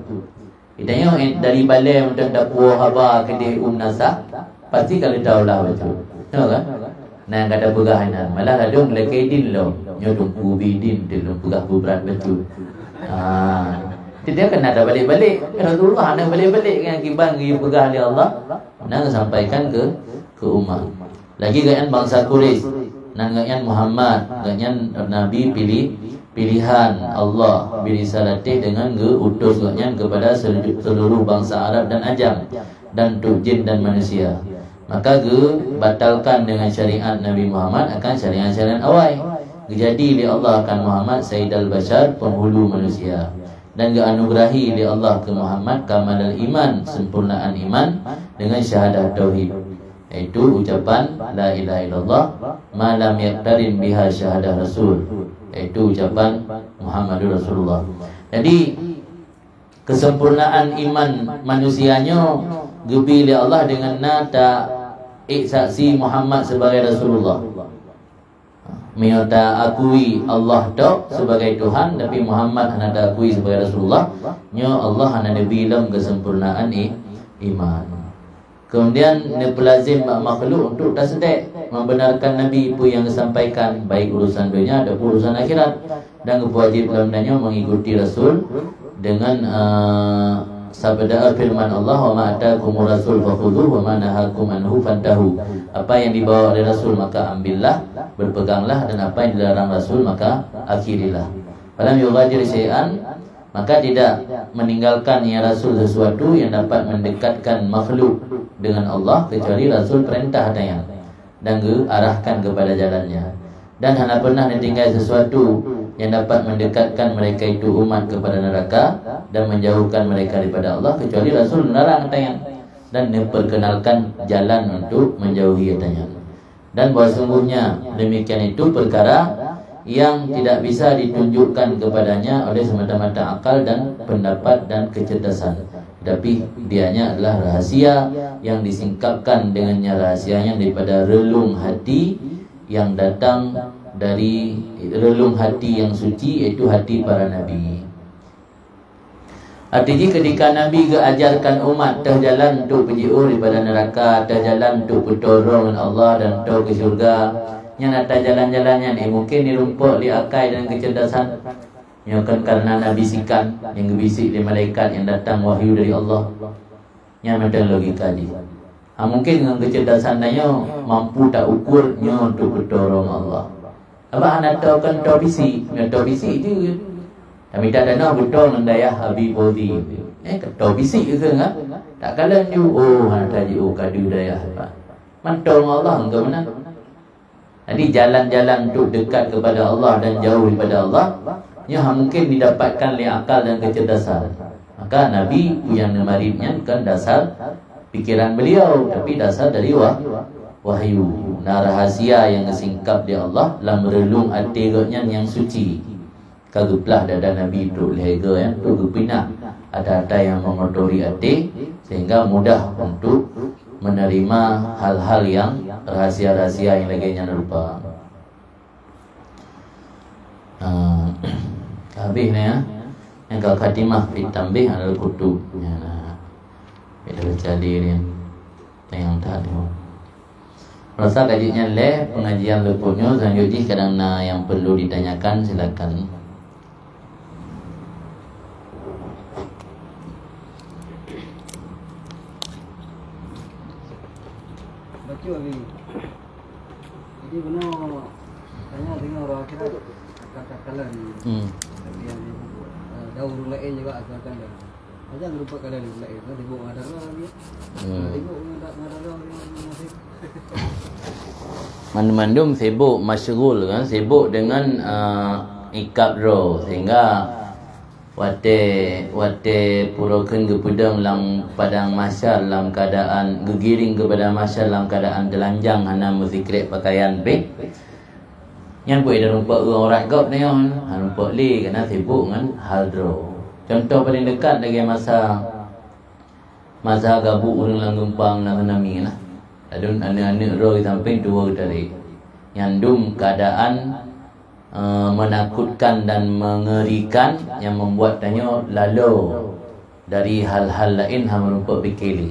Geutanyoe dari balée mantong tapuwoe haba keudeh u meunasah, pasti ka lheueh taolah bacut. Nyoe kan? Nah, ka tapeugah inan. Malah ladôm lakée idin lom. Nyoe Teungku ubé idin teuh lôn peugah beubrat bacut. Ha. Jadi kan na tabalek-balek. Rasulullah hana balek-balek ngon kiban geupeugah lé Allah. Nang sampaikan keu, keu umat. Lagi gobnyan bansa Quraisy, nan gobnyan Muhammad, gobnyan nabi pilih, pilihan Allah, birisalatih dengan geu-utus gobnyan kepada seluruh, seluruh bangsa Arab dan Ajam, dan untuk jin dan manusia. Maka geubatalkan dengan syariat Nabi Muhammad akan syariat-syariat awai. Geujadi lé Allah akan Muhammad Sayyidal Bashar, penghulu manusia. Dan geuanugerahi lé Allah keu Muhammad kamalal iman, sempurnaan iman, dengan syahadah tauhid, yaitu ucapan la ilaha illallah, ma lam yaktarin biha syahadah rasul, yaitu ucapan Muhammadur Rasulullah. Jadi, kesempurnaan iman manusia nyoe geubi lé Allah dengan na ta-ék saksi Muhammad sebagai Rasulullah. Meunyoe ta akui Allah tok sebagai Tuhan, tapi Muhammad hana ta akui sebagai Rasulullah, nyoe Allah hana neubi lom kesempurnaan i-, iman. Kemudian, neupeulazim bak makhluk untuk taseudek, membenarkan Nabi peue nyang geusampaikan, baik urusan donya ataupun urusan akhirat, dan geupeuwajéb lom tanyoe mengikuti Rasul dengan, eh, sabda firman Allah, "Wa ma atakumur rasul fakhudhuhu wa ma nahakum anhu fantahu." Apa yang dibawa oleh Rasul, maka ambillah, berpeganglah, dan apa yang dilarang Rasul, maka akhirilah. Falam yughadir syai'an, maka tidak meninggalkan ia Rasul sesuatu yang dapat mendekatkan makhluk dengan Allah, kecuali Rasul perintah tanyan dan geuarahkan kepada jalannya. Dan hana pernah neutinggai sesuatu yang dapat mendekatkan mereka itu umat kepada neraka dan menjauhkan mereka daripada Allah, kecuali Rasul melarang tanyan dan neuperkenalkan jalan untuk menjauhi tanyan. Dan bahwa sungguhnya demikian itu perkara yang tidak bisa ditunjukkan kepadanya oleh semata-mata akal dan pendapat dan kecerdasan. Tetapi dianya adalah rahasia yang disingkapkan dengannya rahasianya daripada relung hati yang datang dari relung hati yang suci, yaitu hati para nabi. Arti jih, ketika Nabi geuajarkan umat teuh jalan untuk peujiôh daripada neraka, teuh jalan untuk peutoe droe ngon Allah dan toe keu syeuruga, nyan ata jalan-jalan nyan, eh, mungken jirumpok lé akai dan keucerdasan. Nyoe kan karena Nabi sikan nyang geubisik lé malaikat nyang datang wahyu dari Allah. Nyan mantong logika jih. Ha, mungken ngon keucerdasan tanyoe mampu ta ukur nyoe untuk peutoe droe ngon Allah. Abah hana toe kon toe bisik, nyoe toe bisik jeuet. Tamita tanoh beutoe ngon dayah Abi Fauzi. Eh, toe bisik ke kan? Tak kalon ju, oh, hana taji, oh, kadu dayah. Mantong Allah engkau meunan. Jadi, jalan-jalan untuk dekat kepada Allah dan jauh daripada Allah, nyoe hana mungkin didapatkan lé akal dan kecerdasan. Maka Nabi peue nyang neumarit nyan kon dasar pikiran beliau, tapi dasar dari wah-, wahyu. Na rahasia nyang geusingkap lé Allah lam reulung até gobnyan nyang suci. Ka geuplah dada Nabi trok lhèe goe nyan, trok geupinah ata-ata nyang mengotori até, sehingga mudah untuk menerima hal-hal yang rahasia-rahasia yang lagèe nyan rupa. Ah, ka habéh nyan, ya. Nyang ka khatimah fi tanbih alal kutub. Nyan, ah. Kita baca di ni. Tengok tak tu. Rasa ka jeuet nyan lé pengajian leupeue nyoe, selanjut jih kadang na nyang perlu ditanyakan, silakan. Baca lagi. Ini benar, tanya dengan orang akhirat, akal-akalan. Hmm. Tapi yang dia buat, eh, daur ureuëng laén juga akal-akalan. Aja lupa kalian ureuëng laén, kan, sibuk ngadara dia. Hmm. Sibuk ngadara, ngadara dia masih. Mandum-mandum sibuk, masyghul kan, sibuk dengan, eh, ikab droe, sehingga watée, watée purokeun geupeudong lam padang mahsyar lam keadaan, geugiring keu padang mahsyar lam keadaan teulanjang, hana meusikrek pakaian pih. Nyan peue ida rumpok ureuëng aurat gob nyoe, hana rumpok lé, karena sibuk ngon hal droe. Contoh paling dekat lagée masa Masa gabuk ureuëng lam geumpa na tsunami lah. Ladôm aneuëk-aneuëk droe di sampéng tuwoe geutarek. Nyan dum keuadaan, eh, meunakutkan dan meungerikan nyang meumbuat tanyoe lalo dari hal-hal laén hana meurumpok pike lé.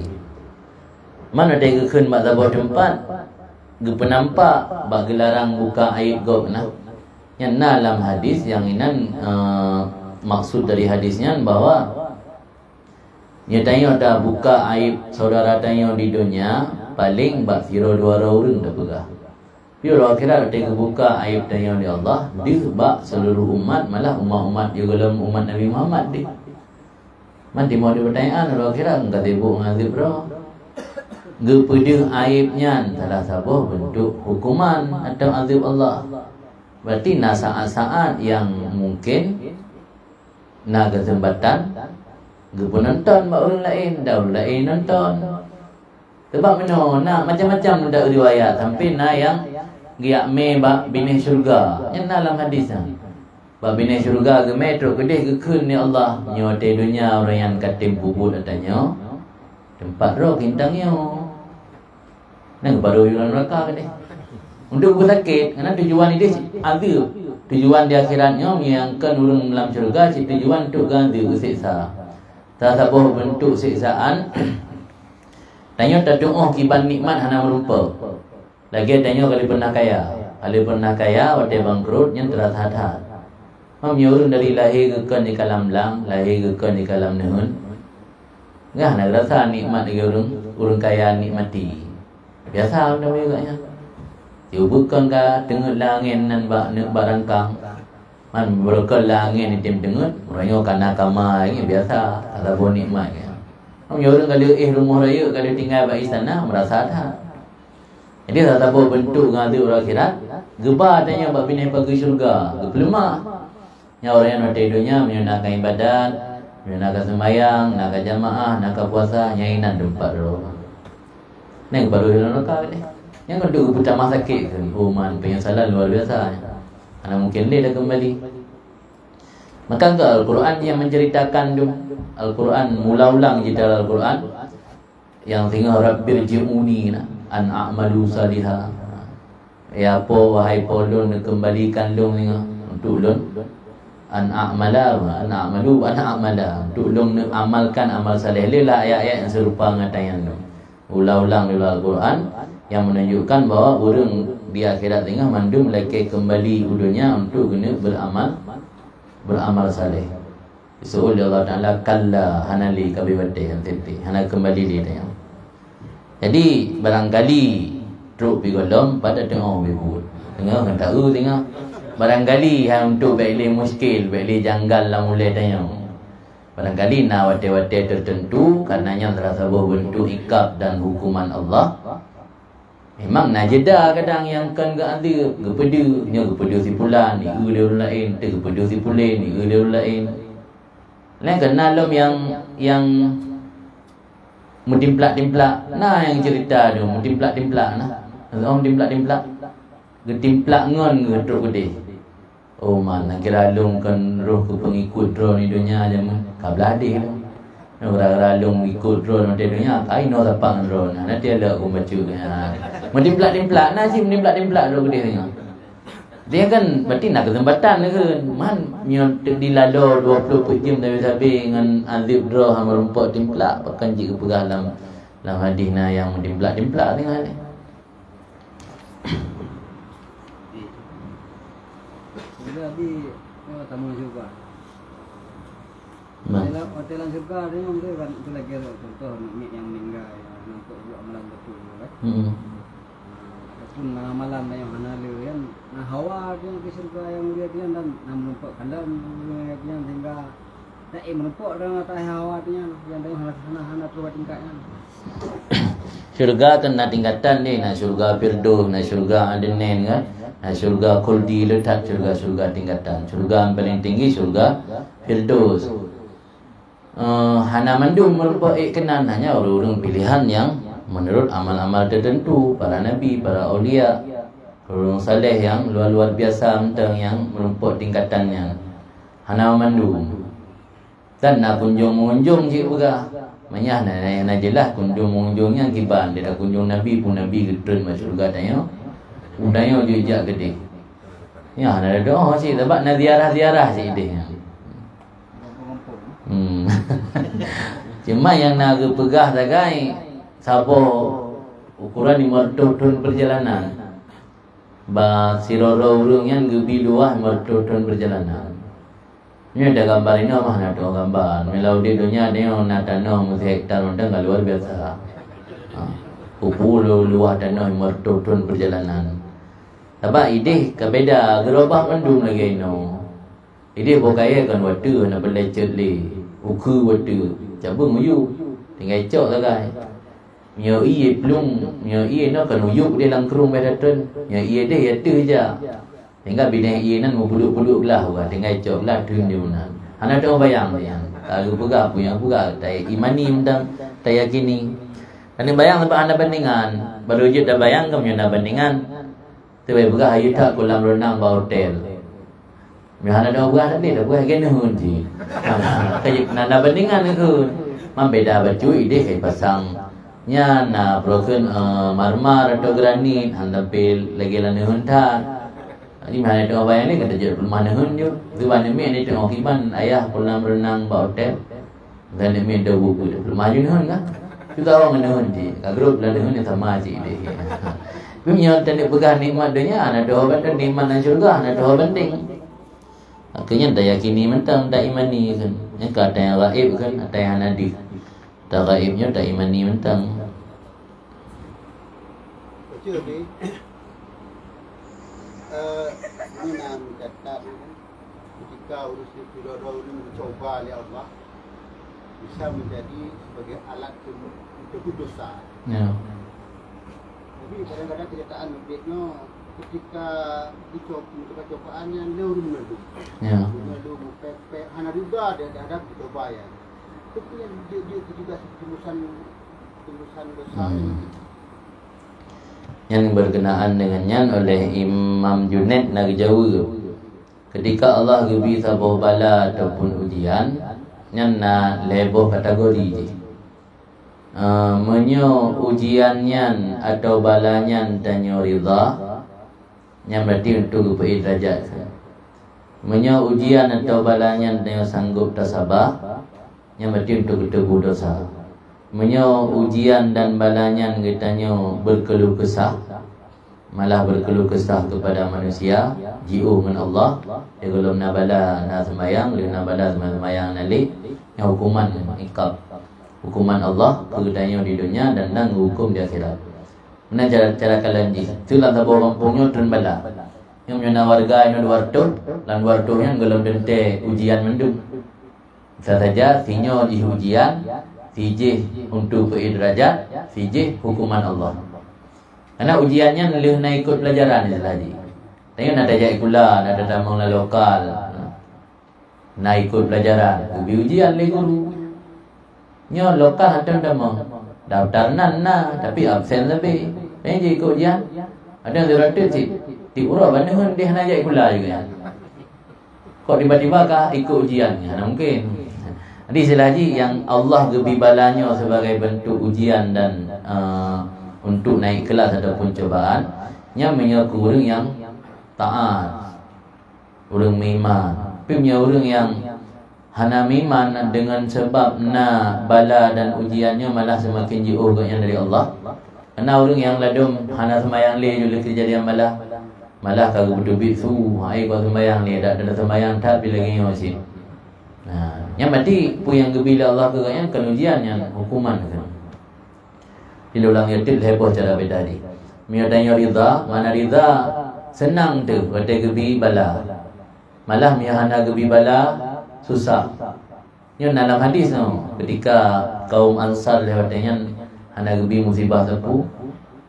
Man watée geukheun bak saboh teumpat, geupeunampak bak geularang buka aéb gob na. Nyan na lam hadis nyang inan, eh, maksud dari hadis nyan bahwa Nyoe tanyoe tabuka aéb syedara tanyoe di donya, paleng bak sidroe dua droe ureuëng tapeugah. Piôh lom akhirat watée geubuka aéb tanyoe lé Allah, deuh bak seuluruh umat, malah umat-umat di golom umat Nabi Muhammad deuh. Man timoh di peutanyaan lom akhirat, ka sibuk ngon azeub droe. Geupeudeuh aéb nyan salah saboh beuntuk hukuman atau azeub Allah. Berarti na saát-saát nyang mungken na keuseumpatan geupeunonton bak ureuëng laén, dan ureuëng laén nonton. Sabab meunoe na macam-macam na riwayat, sampai na nyang geujak mé bak binéh syeuruga. Nyan na lam hadis nyan. Bak binéh syeuruga geumé trok keudeh geukheun lé Allah, nyoe watée donya ureuëng nyan ka tem peubuet ata nyoe, teumpat droe kintang nyoe. Nyan geupadub u neuraka keudeh. Untuk geupeusakét, karena tujuan ideh azeub. Tujuan di akhirat nyoe nyang kon ureuëng lam syeuruga cit tujuan untuk geuazeub, geuseksa. Salah saboh beuntuk seksaan, tanyoe tatuoh kiban nikmat hana meurumpok. Lagée tanyoe ka lheueh pernah kaya. Ka lheueh pernah kaya, watée bangkrot, nyan teurasa that. Meunyoe ureuëng dari lahé geukheun di kalam blang, lahé geukheun di kalam neuheun, nyan hana geurasa nikmat lagée ureuëng, ureuëng kaya nikmati. Biasa ureuëng dari gobnyan. Tiubeukon ka teungeut lam angén nan bak neuk bak rangkang. Man beureukat lam angén item teungeut, uroe nyoe ka na kama, nyan biasa, ka saboh nikmat nyan. Meunyoe ureuëng ka lheueh éh rumoh rayeuk, ka lheueh tinggai bak istana, meurasa that. Jadi, salah saboh beuntuk geuazeub uroe akhirat, geuba tanyoe bak binéh pageue syeuruga, geupeuleumah. Nyan ureuëng nyan watée donya, meunyoe na ka ibadat, meunyoe na ka seumayang, na ka jamaah, na ka puasa, nyan inan teumpat droe. Nyan geupadub u neuraka keudeh. Nyan keuneuk geupeutamah sakét keu, oh man, penyesalan luar biasa. Hana mungken lé takeumbali. Maka keu Al-Quran nyang menceritakan tu, Al-Quran mula ulang cerita Al-Quran, nyang singoh, "Rabbirji'uni" na, "an a'malu saliha." Ya Po, wahai Po lôn, keumbalikan lôn singoh untuk lôn, "an a'mala", "an a'malu", "an a'mala", untuk lôn neuamalkan amal saleh. Lé lah ayat-ayat nyang seurupa ngon tanyan lôn. Ulang-ulang di luwa Al-Quran nyang menunjukkan bahwa ureuëng di akhirat singoh mandum lakée keumbali u donya untuk geuneuk beuramal, beuramal saleh. Geuseuôt lé Allah Taala, "Kalla, hana lé, ka abéh watée, hana teuntée, hana keumbali lé tanyoe." Jadi, barangkali trok pih gohlom pada teungoh beubuet. Teungoh ngon taeu teungoh. Barangkali hai untuk bék lé muskil, bék lé janggal lam ulée tanyoe. Barangkali na watée-watée teuteuntu, karena nyan salah saboh beuntuk ikab dan hukuman Allah. Memang na jeda kadang nyang kon geuazeub, geupeudeuh, nyoe geupeudeuh si pulan, ieu lé ureuëng laén, teuh geupeudeuh si pulen, ieu lé ureuëng laén. Laén keunan lom nyang, nyang meutimplak-timplak. Na nyang cerita tu, meutimplak-timplak na. Maksud meutimplak-timplak, geutimplak ngon geutrok keudeh. Oh man, na kira lôn kon roh keu peungikut droe di donya jameun, ka blah deh lôn. Gara-gara lôn ikut droe di donya, ka inoe sapat ngon droe. Nah, nanti ada aku baca. Ha. Meutimplak-timplak, na cit meutimplak-timplak droe keudeh nyoe. Dia kan berarti na keuseumpatan kan. Man nyoe teuk dilalo dua ploh peuet jeuem sabe-sabe ngon azeub droe hana meurumpok timplak, pakon jeuet geupeugah lam, lam hadis na nyang meutimplak-timplak teungoh ni. Jadi, Abi, oh, tamu syurga. Nah. Hotel, hotel syurga tu memang tu kan, tu lagi ada contoh mak nyang meninggal, yang nampak juga amalan betul tu kan. Hmm. Nah, ada Pun na malam dan nyang hana le, kan? Na hawa tu nyang keu syeuruga nyang mulia tu nyan, dan na meurumpok kalon nyang mulia tu nyan, sehingga na ék meurumpok dan ata hawa tu nyan, nyang hana, hana, hana troh tingkat nyan. Syeuruga kan na tingkatan deh, na syeuruga Firdaus, na syeuruga Adnan kan, na syeuruga Khuldi, le that syeuruga-syeuruga tingkatan. Syeuruga yang paling tinggi syeuruga Firdaus. Eh, hana mandum meurumpok ék keunan, hanya ureuëng-ureuëng pilihan nyang menurut amal-amal tertentu, para nabi, para aulia, ureuëng saleh nyang luar-luar biasa mantong nyang meurumpok tingkatan nyan. Hana mandum. Dan na kunjong-mengunjong cit peugah. Manyah na, na, na jeulaih kunjong-mengunjong nyang kiban, dia kunjong nabi, peue nabi geutreun bak syeuruga tanyoe. Peue tanyoe jijak keudeh. Ya, na doa cit, sabab na ziarah-ziarah cit deh. Hmm. Cuma nyang na geupeugah sagai saboh ukuran lima ratus thon perjalanan. Ba sidroe-droe ureuëng nyan geubi luwah lima ratus thon perjalanan. Nyoe da gambar inoe mah na teuh gambar. Meulaudi donya nyoe na tanoh meusihektar mantong ka luar biasa. Ha. Kupu lu-, luwah tanoh lima ratus thon perjalanan. Sabab ideh ka beda, geurobah mandum lagée inoe. Ideh boh kayée kon watée na peulecet lé, ukeue watée, cabeueng uyuek, tinggai cok sagai. Meunyoe ié plueng, meunyoe ié nyoe kon uyuek deh lam krueng beh dateueng, meunyoe ié deh ya teuh jak. Sehingga bineh ié nan meupuduek-puduek glah uga, tinggai cok glah theun di meunan. Hana teuh bayang nyan. Ka geupeugah peue nyang peugah, ta imani mantong, ta yakini. Hana bayang sabab hana bandingan. Baru jeuet tabayang ka meunyoe na bandingan. Teubai peugah ayu that kolam renang bak hotel. Meunyoe hana dong peugah tadi, dah peugah lagée neuheun jih. Ka jeuet na, na bandingan neuheun. Mam beda bacut ideh ka ipasang. Nyan na peurokon, eh, marmar atau granit, han tampil lagée lam neuheun that. Jadi meuhana teuh bayang ni kata jeuet peulumah neuheun jeuet. Teuba neumiet ni teuh kiban ayah kolam renang bak hotel. Dan demi ada buku tu. Maju nihon kan? Juga orang nihon je. Ka grup lah nihon yang sama cik deh. Tapi meunyoe tadi peugah nikmat dunia, na doh banding nikmat nan syurga, na doh banding. Akhirnya ta yakini mantong, ta imani kan. Nya ka ata nyang gaib kan, ata nyang hana deuh. Ata gaib nyoe ta imani mantong. Baca ni, eh, ini nak mencatat. Ketika ureuëng sidroe-droe ureuëng geucuba lé Allah, bisa menjadi sebagai alat untuk, untuk dosa. Ya. Jadi kadang-kadang kenyataan ubit nyoe ketika dicob-, ketika cobaan nyan lé ureuëng meunadong. Ya. Meunadong, meupék-pék, hana rida dia terhadap cuba nyan. Itu pun yang dia, dia juga tembusan, tembusan dosa. Hmm. Yang berkenaan dengan nyan oleh Imam Junaid na geujaweueb. Ketika Allah geubri saboh bala ataupun ujian, nyan na lhée boh kategori jih. Eh, meunyoe ujian nyan atawa bala nyan tanyoe ridha, nyan berarti untuk geupeuék derajat. Meunyoe ujian atawa bala nyan tanyoe sanggob tasaba, nyan berarti untuk geuteubu dosa. Meunyoe ujian dan bala nyan geutanyoe berkeluh kesah, malah berkeluh kesah kepada manusia, jiôh ngon Allah, lheuh gohlom na bala na seumayang, lheuh na bala seumayang na lé, nyan hukuman ngon ikab. Hukuman Allah keu geutanyoe di donya dan na geuhuköm di akhirat. Meunan cara, cara kalon jih. Teuh lam saboh gampông nyoe treun bala. Nyoe meunyoe na warga nyoe dua reutôh, lam dua reutôh nyan gohlom teuntée ujian mandum. Bisa saja sinyoe jih ujian, sijih untuk peuék derajat, sijih hukuman Allah. Karena ujian nyan lheuh na ikot pelajaran istilah jih. Tanyoe na tajak sikula, na tatamong lam lokal. Na ikot pelajaran, geubri ujian lé guru. Nyoe lokal hana tamong. Daftar nan na, tapi absen leubeh. Nyan jih ikot ujian. Ada siratus cit. Tiep uroe ban neuheun deh hana jak sikula juga. Kok tiba-tiba ka ikot ujian? Hana mungkin. Jadi istilah jih nyang Allah geubri bala nyoe sebagai bentuk ujian dan, eh, untuk naik kelas ataupun cobaan, nyan meunyoe keu ureuëng nyang taat. Ureuëng meuiman. Tapi meunyoe ureuëng nyang hana meuiman, dengan sebab na bala dan ujian nyoe malah seumaken jiôh gobnyan dari Allah. Karena ureuëng nyang ladôm hana seumayang lé jih lé keujadian bala, malah ka geupeuteubiet su, hai kon seumayang lé, dak na seumayang that pih lagée nyoe cit. Nah, nyan berarti peue nyang geubri lé Allah keu gobnyan kon ujian, nyan hukuman. Di dalam yatim lhée boh cara beda jih. Meunyoe tanyoe ridha, makna ridha seunang teuh watée geubi bala. Malah meunyoe hana geubi bala, susah. Nyoe na lam hadis nyoe, ketika kaum Ansar lé watée nyan hana geubi musibah sapeue,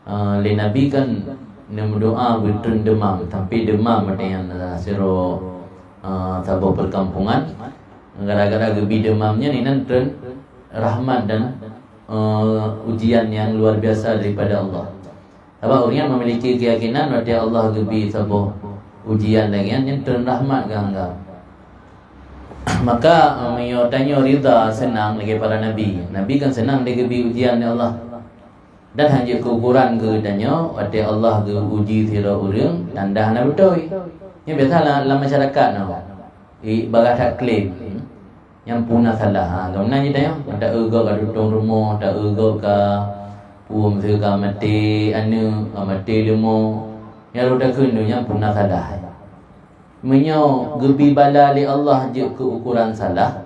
eh, lé Nabi kan neumeudoá beutreun deumam, sampai deumam watée nyan, eh, sidroe, eh, saboh perkampungan. Gara-gara geubi deumam nyan inan treun rahmat dan, eh, ujian yang luar biasa daripada Allah. Sabab ureuëng nyang memiliki keyakinan watée Allah geubi saboh ujian lagée nyan, nyan treun rahmat geuanggab. Maka, eh, meunyoe tanyoe ridha seunang lagée para nabi. Nabi kan seunang lé geubi ujian lé Allah. Dan hana jeuet keu ukuran keu tanyoe, watée Allah geuuji sidroe ureuëng, tanda hana beutôi. Nyan biasa lam, lam masyarakat nyoe. I, bagah that klaim. Nyang puna salah. Ha, geuh meunan jih tanyoe. Ta-eu gob ka tutong rumoh, ta-eu gob ka peue, miseue ka maté aneuëk, ka maté leumo. Nyang rhot takheun tu nyang puna salah. Meunyoe geubi bala lé Allah jeuet keu ukuran salah,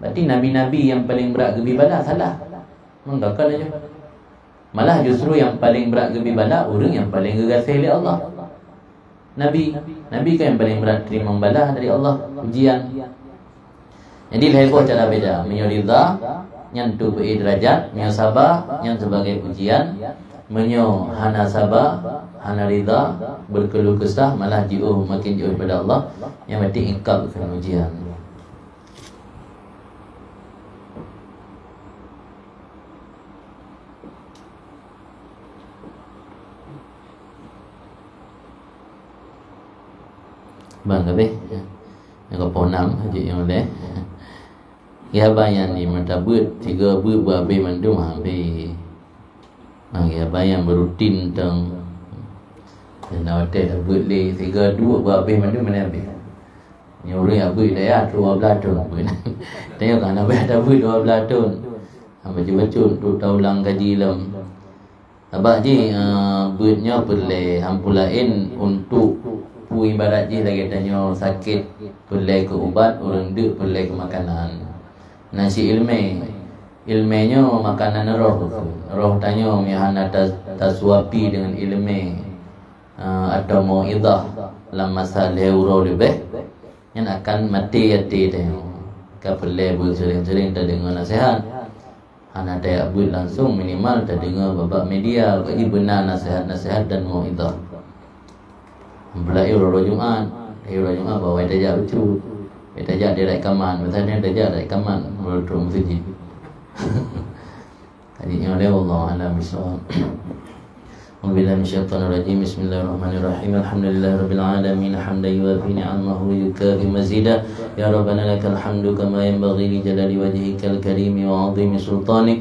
berarti nabi-nabi nyang paleng brat geubi bala salah. Meunan ka laju. Malah justru nyang paleng brat geubi bala ureuëng nyang paleng geugaséh lé Allah. Nabi, nabi kan nyang paleng brat teurimong bala dari Allah, ujian. Jadi lhée boh cara beda. Meunyoe ridha, nyan tu beu-éh deurajat. Meunyoe saba, nyan sibagai ujian. Meunyoe hana saba, hana ridha, berkeluh kesah, malah jiôh, makin jiôh daripada Allah, nyan berarti ikab keu ujian. Bang, habéh. Nyang ka poh nam, jeuet nyang ulée. Ya, bang, nyang di mata beuet, tiga beuet, beuhabéh mandum, habéh. Bang, ya, bang, nyang berutin tong. Nyang na watée tabeuet lé, tiga duek, beuhabéh mandum, mana habéh. Nyoe ureuëng nyang beuet daya dua belas thon beuet. Tanya kan, na beuet tabeuet dua belas thon. Bacut-bacut untuk taulang kaji lom. Sabab jih, eh, beuet nyoe peureulée, amphon laén untuk peue ibarat jih lagée tanyoe sakét peureulée keu ubat, ureuëng deuk peureulée keu makanan. Na si ileumé, ileumé nyoe makanan roh, roh tanyoe meuhana ta-, tasuapi deungon ileumé, eh, atau mauidhah lam masa lhée uroe leubeh, nyan akan maté até tanyoe. Ka peureulée beuseuring-seuring tadeungoe naseuhat. Hana tajak beuet langsung, minimal tadeungoe bak media, bak jibeuna naseuhat-naseuhat dan mauidhah. Apalagi uroe Jumat, uroe Jumat bawai tajak bacut. Tajak di rakaman, misalnya tajak rakaman, uroe trok meuseujid. Jadi nyoe lé, wallahu a'lam bishawab. أعوذ بالله من الشيطان الرجيم. بسم الله الرحمن الرحيم. الحمد لله رب العالمين، حمدا يوافي نعمه ويكافئ مزيده. يا ربنا لك الحمد كما ينبغي لجلال وجهك الكريم وعظيم سلطانك.